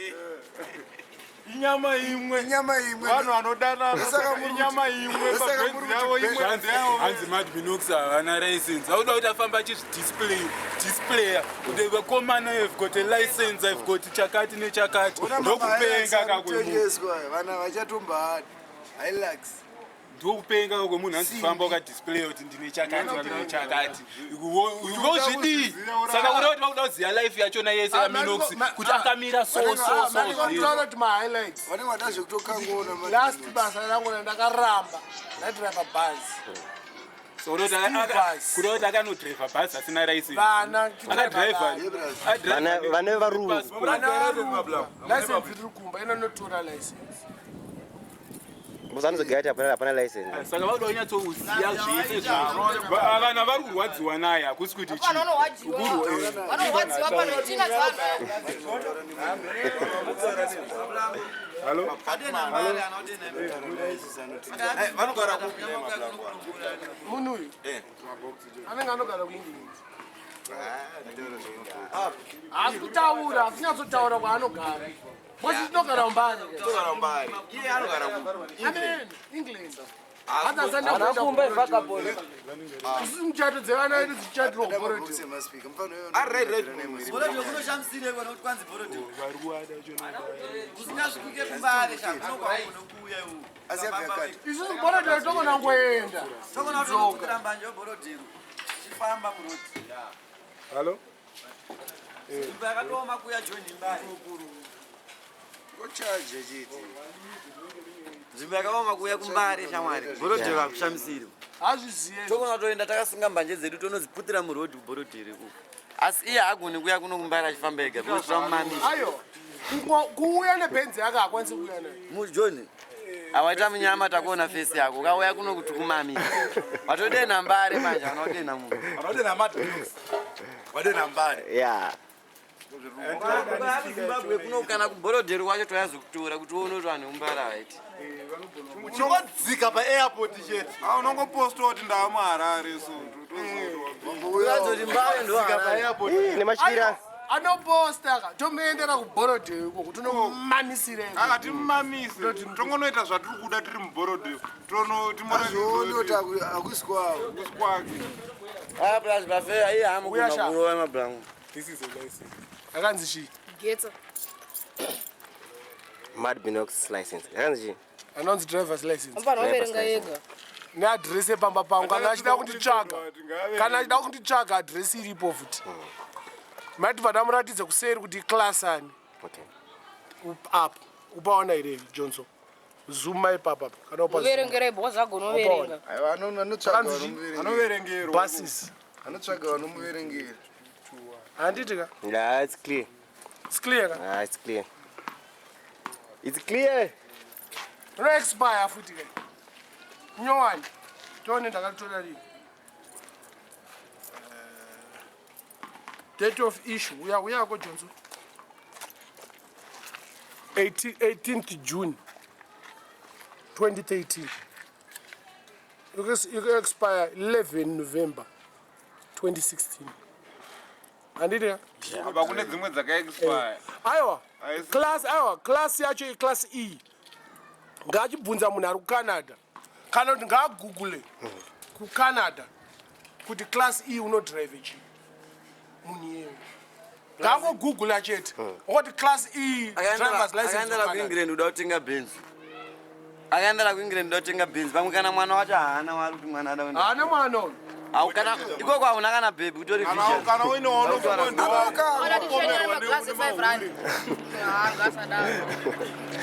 Inyama imwe. Inyama imwe. Vanhu vanodanana Saka muri kuti- inyama imwe. Saka muri Pabhenzi kuti yavo imwe Benz- ndeyavo. hanzi madminox havana license auda kuti afamba achizvidisplay displaya kuti vakomana i've got a license i've got chakati nechakati Ona ndokupenga kakwemunhu kakutengeswa vana vachatombaadi. Hilux. ndokupenga kwemunhu hanzi famba ukadisplaya kuti ndine chakati ndine chakati wozvidii saka kuda kuti vakuda kuziva life yachona yese yaminox kuti akamira so so so Mandikotaura kuti mahighlights. Vanenge vada zvekutokangoona Last basa rangu randakaramba ndadhiraivha bhazi. So kuda kuti akanodhiraivha bhazi asina license Vana akadhiraivha Vana vane varungu. Vana varungu. License riri kumba inonotora license. Because anozogaya kuti hapana hapana license. Saka vakuda kunyatsouziya zvese zvavo. Vana vari kurwadziwa naye hakusi kuti Vanhu vanorwadziwa. Vanorwadziwa pano tsvina dzevanhu. Hello? Vanogara kupi? Munhu uyu anenge anogara kuEngland. Haasi kutaura, haasi kunyatsotaura kwaanogara. Because tinogara muMbare. Tinogara muMbare. Iye anogara kupi? Amen. England. Hanzi asanda kuenda kuBorodale. Isusu muchato dzevana vedu dzichatirwa kuBorodale. Borodale kunoshamisire kwana kuti kwanzi Borodale. Kusingasvike kuMbare sha kunokwaugona kuuya iwo. Isusu Borodale togona kungoenda. Togona kutokutora mbanje weBorodale. Tichifamba muroad. Hello? Imba yakatooma kuuya John Mbare. Ngochaje chete. Nzvimbo yakaoma kuuya kuMbare shamwari. Borodale hakushamisiri. Hazviziye. Togona kutoenda takasunga mbanje dzedu tonodziputira muroad kuBorodale uko. Asi iye haagoni kuuya kuno kuMbare achifamba ega because zvamumamisa. Ayo. Kuuya nebhenzi yake haakwanisi kuuya nayo. MuJohn awaita munyama takuona fesi yako ukauya kuno kuti kumamisa. Watodena Mbare manje hauna kudena munhu. Vanodena madrugs. Vadena Mbare. Yeah. Zimbabwe kuno kana kuBorodale kwacho toyazokutora kuti uone kuti vanhu vemuMbare havaiti. Uchingodzika paairport chete. Ah, unongoposta kuti ndava muHarare so. Uratidza kuti Mbare ndo Dzika Harare. paairport. Nematyira. Anoposta ka tomuendera kuBorodale ikoko tonomamisireko. Aka timumamise. Tongonoita zvatiri kuda tiri muBorodale. Tono Azvioni kuti hakusi kwavo. Hakusi kwake. Ah, plus bafeya iye haamugona Uya sha. kurova mabhurangu. This is a license. Akanzi chii? Getsa. Mad Binox license. Yakanzi chii? Anonzi driver's license. Mufana unoverenga yega. Neadhiresi yepamba pangu kana achida kunditsvaga. Kana achida kunditsvaga adhiresi iripo futi. Maitibva ndamuratidza kuseri kuti iclass ani. Okay. Up. Upaona here Johnson? Zoom ipapa apa. Kana upa zoom. Uverengera ibhozi agonoverenga. Aiwa anotsvaga Akanzi chii? vanomuverengera. Anoverengerwa. Buses. Anotsvaga vanomuverengera. Handiti ka? Yeah, it's clear. It's clear ka? Ah, it's clear. It's clear. Rino expire futi ka. Nyowani. Tione ndakaritora rini. Date of issue. Uya uyako Johnson. 18th June 2013. You can expire 11 November 2016. Handiti ka? Apa kune dzimwe dzakaexpire. Aiwa. Haisi- Class aiwa, class yacho iclass E. Ngaachibvunza munhu ari kuCanada. Kana kuti ngaagoogle kuCanada kuti class E unodrive chii. Munhu iyeyo. Ngaangogoogle chete. Ongoti class E driver's license. Akaendera kuCanada. kuEngland kuda kutenga Benz. Akaendera kuEngland kuda kutenga Benz. Pamwe kana mwana wacho haana waari kuti mwana ada kuenda. Haana mwana uyu. Au kana ikoko hauna kana baby utori Kana vision. kana uine Vada tishenera maglass e5 rand. Ah, ngasadaro.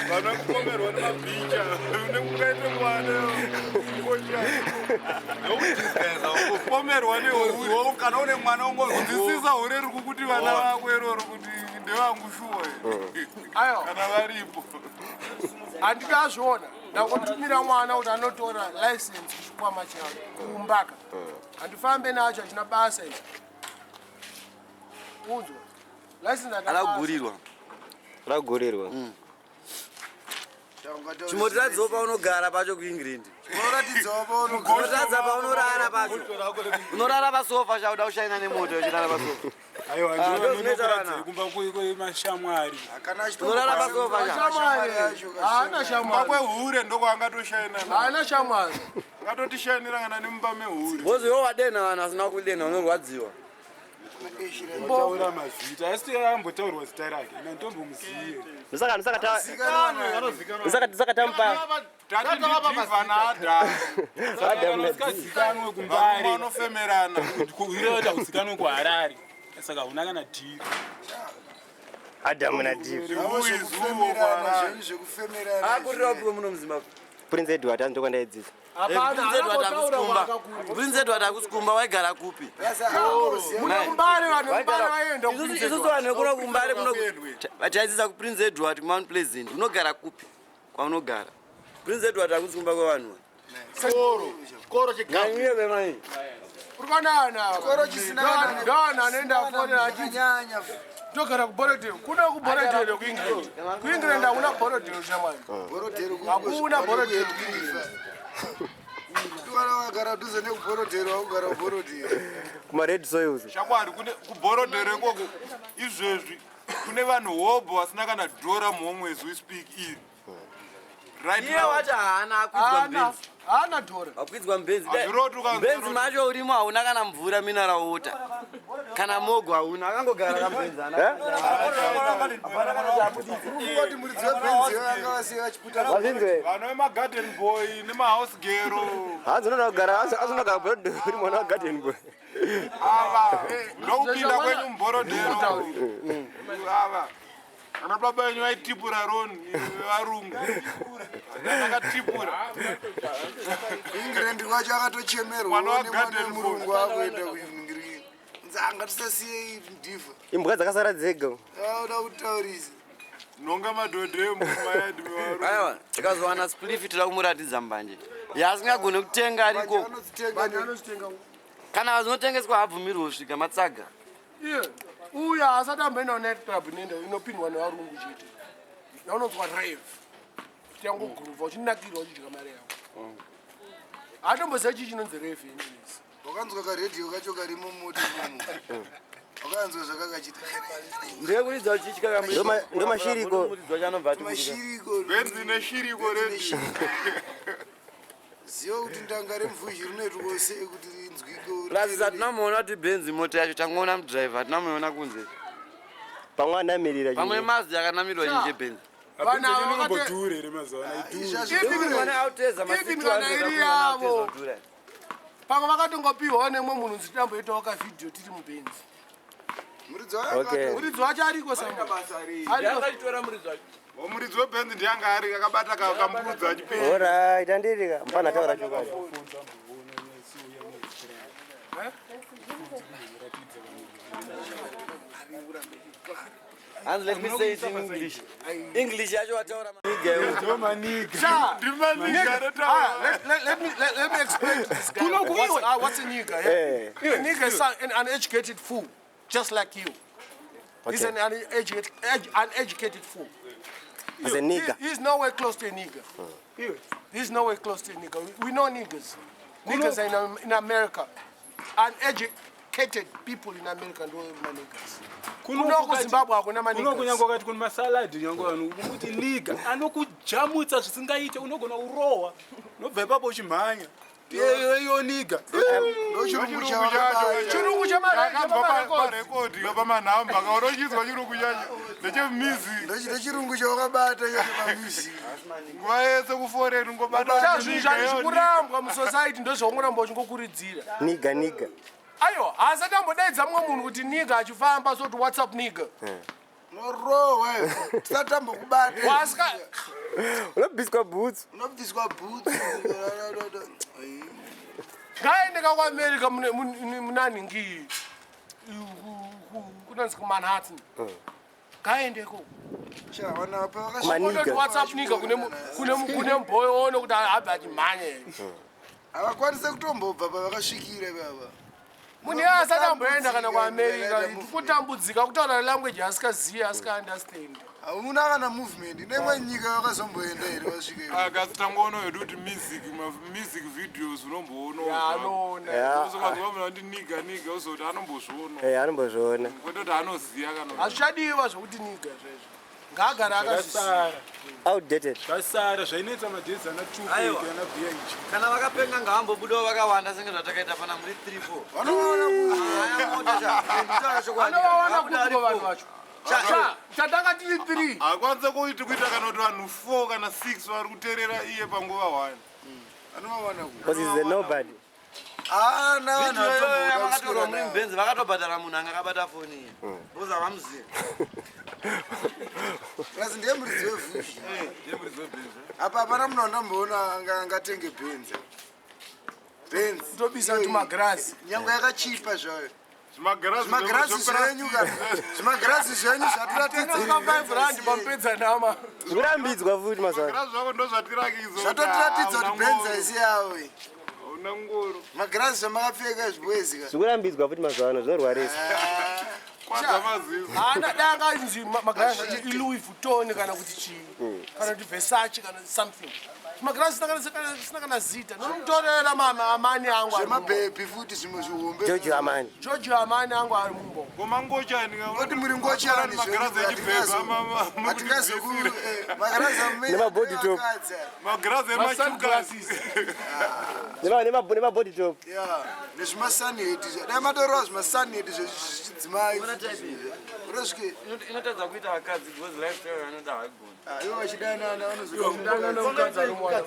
vanokupomerwa nemabhicha unenge mwana kupomerwa nehure Kana une mwana kunzwisisa hure riri kukuti vana vako iroro kuti ndevangu shuwa Aiwa. kana varipo Handiti azviona. Ndangotumira mwana kuti anotora license kuchikwama changu kuumbaka. Handifambe nacho hachina basa ichi. Unzwa. License haina Ada basa. kugurirwa. Ragurirwa. Chimbotiradzawo paunogara pacho kuEngland. Unoratidzawo paunogara. Unoratidza paunorara pacho. Unorara pasofa chauda kushaina nemoto uchirara pasofa. Aiwa, Ah, ndivo ndozvinoita vanokuratidza vana. kumba kwemashamwari. Kana Unorara pasofa cha. Shamwari. Haana kumba shamwari. kwehure ndokwaangatoshaina Haana shamwari. angatotishainira kana nemumba mehure Bozi iwe wadena vanhu vasina kudena unorwadziwa. Taura mazita. Asi ambotaurwa zita rake. Ina ndombomuziye. Ndosaka ndosaka ta ndosaka ndosaka tamupa tati ndidhivha naadhamu Adam na D. Usikazikanwe varume kuMbare. vanofemerana Kuhwira kuti hauzikanwe kuHarare. Saka hauna kana dhiri. Adam na D. Zvekufemerana zvenyu zvekufemerana. Akurira kupi muno muZimbabwe? Prince Edward anzi ndokwandaidzidza. Hapana, Prince Edward anongotaura hakusi kumba. kwaakakura. Prince Edward hakusi kumba waigara kupi? Mune kuMbare vanhu vekuMbare vaienda kuPrince Isusu Edward. vanhu vekuno kuMbare kuno taidzidza kuPrince Edward kuMount Pleasant. Unogara kupi? Kwaunogara. Prince Edward hakusi kumba kwevanhu. Chikoro. Chikoro cheganyuye vemai. Uri Chikoro chisina kana- Ndana anoenda fonera achinyanya. Togara kuBorodale. Kuna kuBorodale kuEngland. KuEngland hakuna Borodale shamwari. Borodale Hakuna Borodale kuEngland. Tukana wakagara dhuze nekuBorodale wakugara kuBorodale. Kuma red soils. Shakwari kune kuBorodale ikoko izvezvi kune vanhu hobho vasina kana dhora muhomwe as we speak iri. Right Iye now. wacho haana akwidzwa Haana. mbenzi. Haana dhora. Akwidzwa mbenzi. Hazviroti ukanzwa Mbenzi kuti- macho urimo hauna kana mvura mineral water. Kana mogo hauna akangogara kambenzi haana. Kuti muridzi webhenzi vanga vasiya vachiputa. Vazinzwe. Vana vemagarden boy nemahouse girl. Hanzi unoda kugara hanzi unoda kugara Borodale uri mwana wa garden boy. Ava ndokupinda kwenyu muBorodale. Ava ana baba venyu vaitipura roni varungu. Akatipura. England kwacho akatochemerwa Mwana wa nemwana garden boy. wemurungu akuenda kuingiriki. Nzanga tisasiyei ndivha. Imbwa dzakasara dzega. Auda kutaurisa. Nhonga madhodhe mumayadhi mevarungu. Aiwa, tikazowana spliff toda kumuratidza mbanje. Yaasingagoni kutenga ariko. Anozvitenga. Kana vazinotengeswa habvumirwe kusvika matsaga. Iye. Uya asati amboenda night club inoenda inopindwa nevarungu chete. Yaunonzwa rave. Kuti yangoguruva uchinakirwa uchidya mari yako. Hatomboziva chii chinonzi rave anyways. Wakanzwa karedhiyo kacho karimo mumota imomo. Wakanzwa zvakakachita. Ndekuridza uchitya Ndomashiriko. Mashiriko. Benzi neshiriko redi. Ziva kuti ndanga remvuzhi rinoitwa sei kuti rinzwike. Plus hatinamuona kuti benzi mota yacho tangoona mudhiraivha hatinamuona kunze. Pamwe anamirira. Pamwe mazi yakanamirwa chinje benzi. Vanhu ava Inombodhura here mazuva ano idhura. Even Even even kana iri yavo. Pamwe vakatongopiwawo nemwe munhu nzi tamboitawo kavhidhiyo tiri mubenzi. Muridzi Okay. Muridzi wacho ariko samwe. Yakachitora muridzi wacho. Muridzi webhenzi ndiye anga ari akabata kambudzi achipenya. Alright, andirika. Mpana taura chokwadi. Hanzi let me say it in English. English yacho wataura Sha, Ndimaniga nigga, ah, let me explain to this guy. What's a nigga? Yeah? A nigga is an uneducated fool, just like you. He's Okay. an uneducated fool. As a nigga. He's nowhere close to a nigga. He's nowhere close to a nigga. We know niggas. Niggas are in America. Uneducated people in America don't my niggas. Kuno kuZimbabwe hakuna Kuno maniggas. kunyange wakati kune masalad nyange vanhu kuti niga anokujamutsa zvisingaite unogona kurohwa unobva ipapo uchimhanya iyo niga Ndochirungu chavakabata. Chirungu Chakabva chemarecords. parekodhi pamanhamba kaona uchinzwa chirungu chacho ndechemusic. Ndochirungu chavakabata chacho pamusic. Nguva yese kuforeni ungobata Chazvinhu zvacho zvikurambwa musociety ndozvaungoramba uchingokuridzira. Niga niga. Aiwa, haasati ambodaidza mumwe munhu kuti nigga achifamba soti what's up nigga. Unorohwa tisati tambokubata. Wasika Unobviswa boots. Unobviswa boots. ngaende kakuAmerica munanhingi kunonzi kuManhattan. Ngaendeko. Maniga. What's up nigga kune mboyo one kuti abve achimhanya. Havakwanise kutombobva pavakasvikira ivava. Munhu iye asati amboenda kana kuAmerica kutambudzika kutaura language asikazivi asikaunderstand. Hauna kana movement. Neimwe nyika vakazomboenda here vasvika ivo. Kasi tangoona hedu kuti music music videos unomboonawo. Anoona. Yeah. Usokazwa kuti niga niga uzoti anombozviona. Eh, anombozviona. Kwete kuti anoziva kana. Hazvichadiwa zvokuti nigga zvezvo. Ngaagare akazvisiya. zvakasara Outdated. zvasara zvainoita madhezi ana Tupac Aiwa. ana BIG. Kana vakapenga ngaambobudawo vakawanda senge zvatakaita pana muri 3 4. Vanoona Anovawana kupi vanhu vacho? Chatanga tiri 3. Hakwanise kuita kuita kana kuti vanhu 4 kana 6 vari kuteerera iye panguva 1. Anovawana kupi. Because he's a nobody. Haana vanhu Video iyoyo vatomboda yavakatorwa kuswera muri navo. mubenzi vakatobhadhara munhu anga akabata foni iyi. Because havamuzivi. Plus ndiye muridzi wevhuzhi. Apa hapana munhu wandamboona angatenge bhenzi. Benzi. Kutobisa tumagirazi. Nyangwe yakachipa zvayo. Zvimagirazi zvenyu ka, zvimagirazi zvenyu zvatiratidza. 5 rand pamupedza nama. Zvikurambidzwa futi mazuva ano. Magirazi zvako ndozvatirakidzo. Zvatotiratidza kuti Benz haisi yavo iyi. Una ngoro. Magirazi zvamakapfeka zviboezi ka. Zvikurambidzwa futi mazuva ano zvinorwarisa. Kwadza maziso. Haana dai anganzi magirazi acho iLouis Vuitton kana kuti chii. Kana kuti Versace kana something. Magirazi sina kana zita. Nomutorera mama amani angu ari mumba. Zvemabhebhi futi zvimwe zvihombe. Giorgio Armani. Giorgio Armani angu ari mumba. Koma ngochani ka. Kuti muri ngochani magirazi echibhebhi Hatingazoku magirazi amene. Nemabody top. Magirazi emachuka. Nemabody top. Yeah, nezvimasaneti dai matorova zvimasaneti zvechidzimai unosvike Inotadza kuita vakadzi because lifestyle yanoda haigoni. ivo vachidanana Danana mukadzi anomuwana.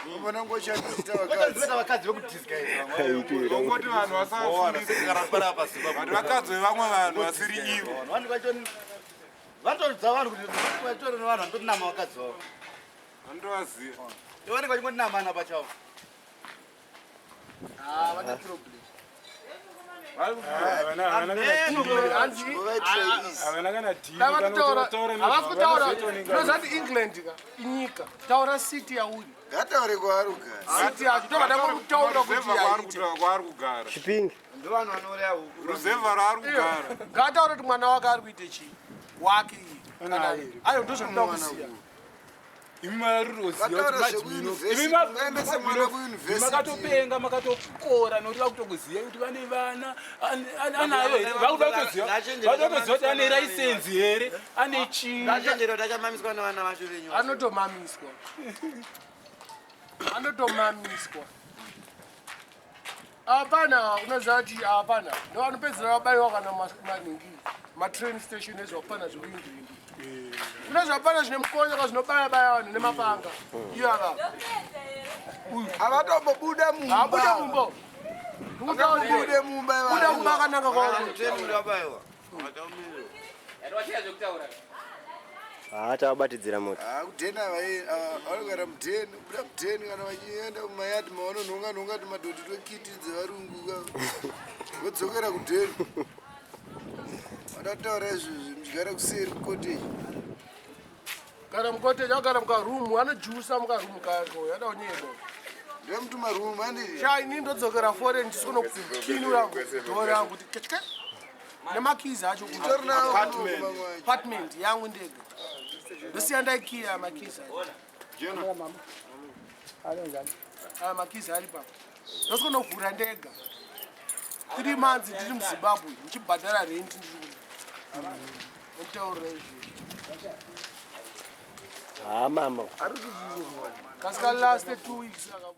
vanozoona ngochani kuita vakadzi vakadzi vekudisguise Ongoti vanhu vasafundisa. Vanhu vakadzi vevamwe vanhu vasiri ivo. vanotoridza vanhu kuti vatore nevanhu vanototinama vakadzi vavo Vanotovaziva. vanenge vachingotinamana pachavo. Havana kana dhiri. Havasi kutaura. Unozati England ka inyika. Taura city yauri. Ngataure kwaari kugara. City yacho tobva tangokutaura kuti Ruzevha kwaari yaite. kutaura kwaari kugara. Chipingi. Ndovanhu vanouraya huku. Ruzevha rwaari kugara. Ngataure kuti mwana wake ari kuite chii. Wake iye. Ayo ndozvandinoda kuziya. Imi maruroziva Vataura kuti madmino. zvekuyunivhesiti, ungaendese mwana kuyunivhesiti. Makatopenga makatokora nokuti vakutokuziva kuti vane vana anayo here. Vakuda kutoziva vakuda kutoziva kuti ane raisenzi here ane chii. Ndachenjera kuti achamamiswa nevana vacho venyu. Anotomamiswa. Anotomamiswa. Hapana, unoziva kuti hapana. Ndovanopedzera vabaiwa kana maningi. Matrain station ezvapana zvekuEngland. Kune zvapana zvine mukonyo ka zvinobaya baya vanhu nemapanga. Iyo aka. Havatombobuda Haabude mumba. mumba. Havatombobude mumba Buda mumba akananga kwauri. Treni ndabayiwa. Haa tavabatidzira moto. Kudheni vanogara mudheni, kubuda mudheni kana vachienda mumayadhi mavanonhonga nhonga tumadhodhi twekiti dzevarungu ka vodzokera kudheni. Vadataura izvozvi muchigara kuseri kukoteji. Kana mukoteji agara mukarumu anojusa mukarumu kako yada kunyeba. Ndemutumarumu handiti? Sha ini ndodzokera foreign ndisikunokinura dhoo rangu kuti ketke nemakizi acho Titori nawo mamwe acho. apartment yangu ndega. Ndosiya ndaikiya makizi acho. Aya makizi ari papa. Ndosikunovhura ndega. 3 months ndiri muZimbabwe ndichibhadhara rent ndiri kuno. Nditaurira izvi. Haa mama. Kasika last 2 weeks aka.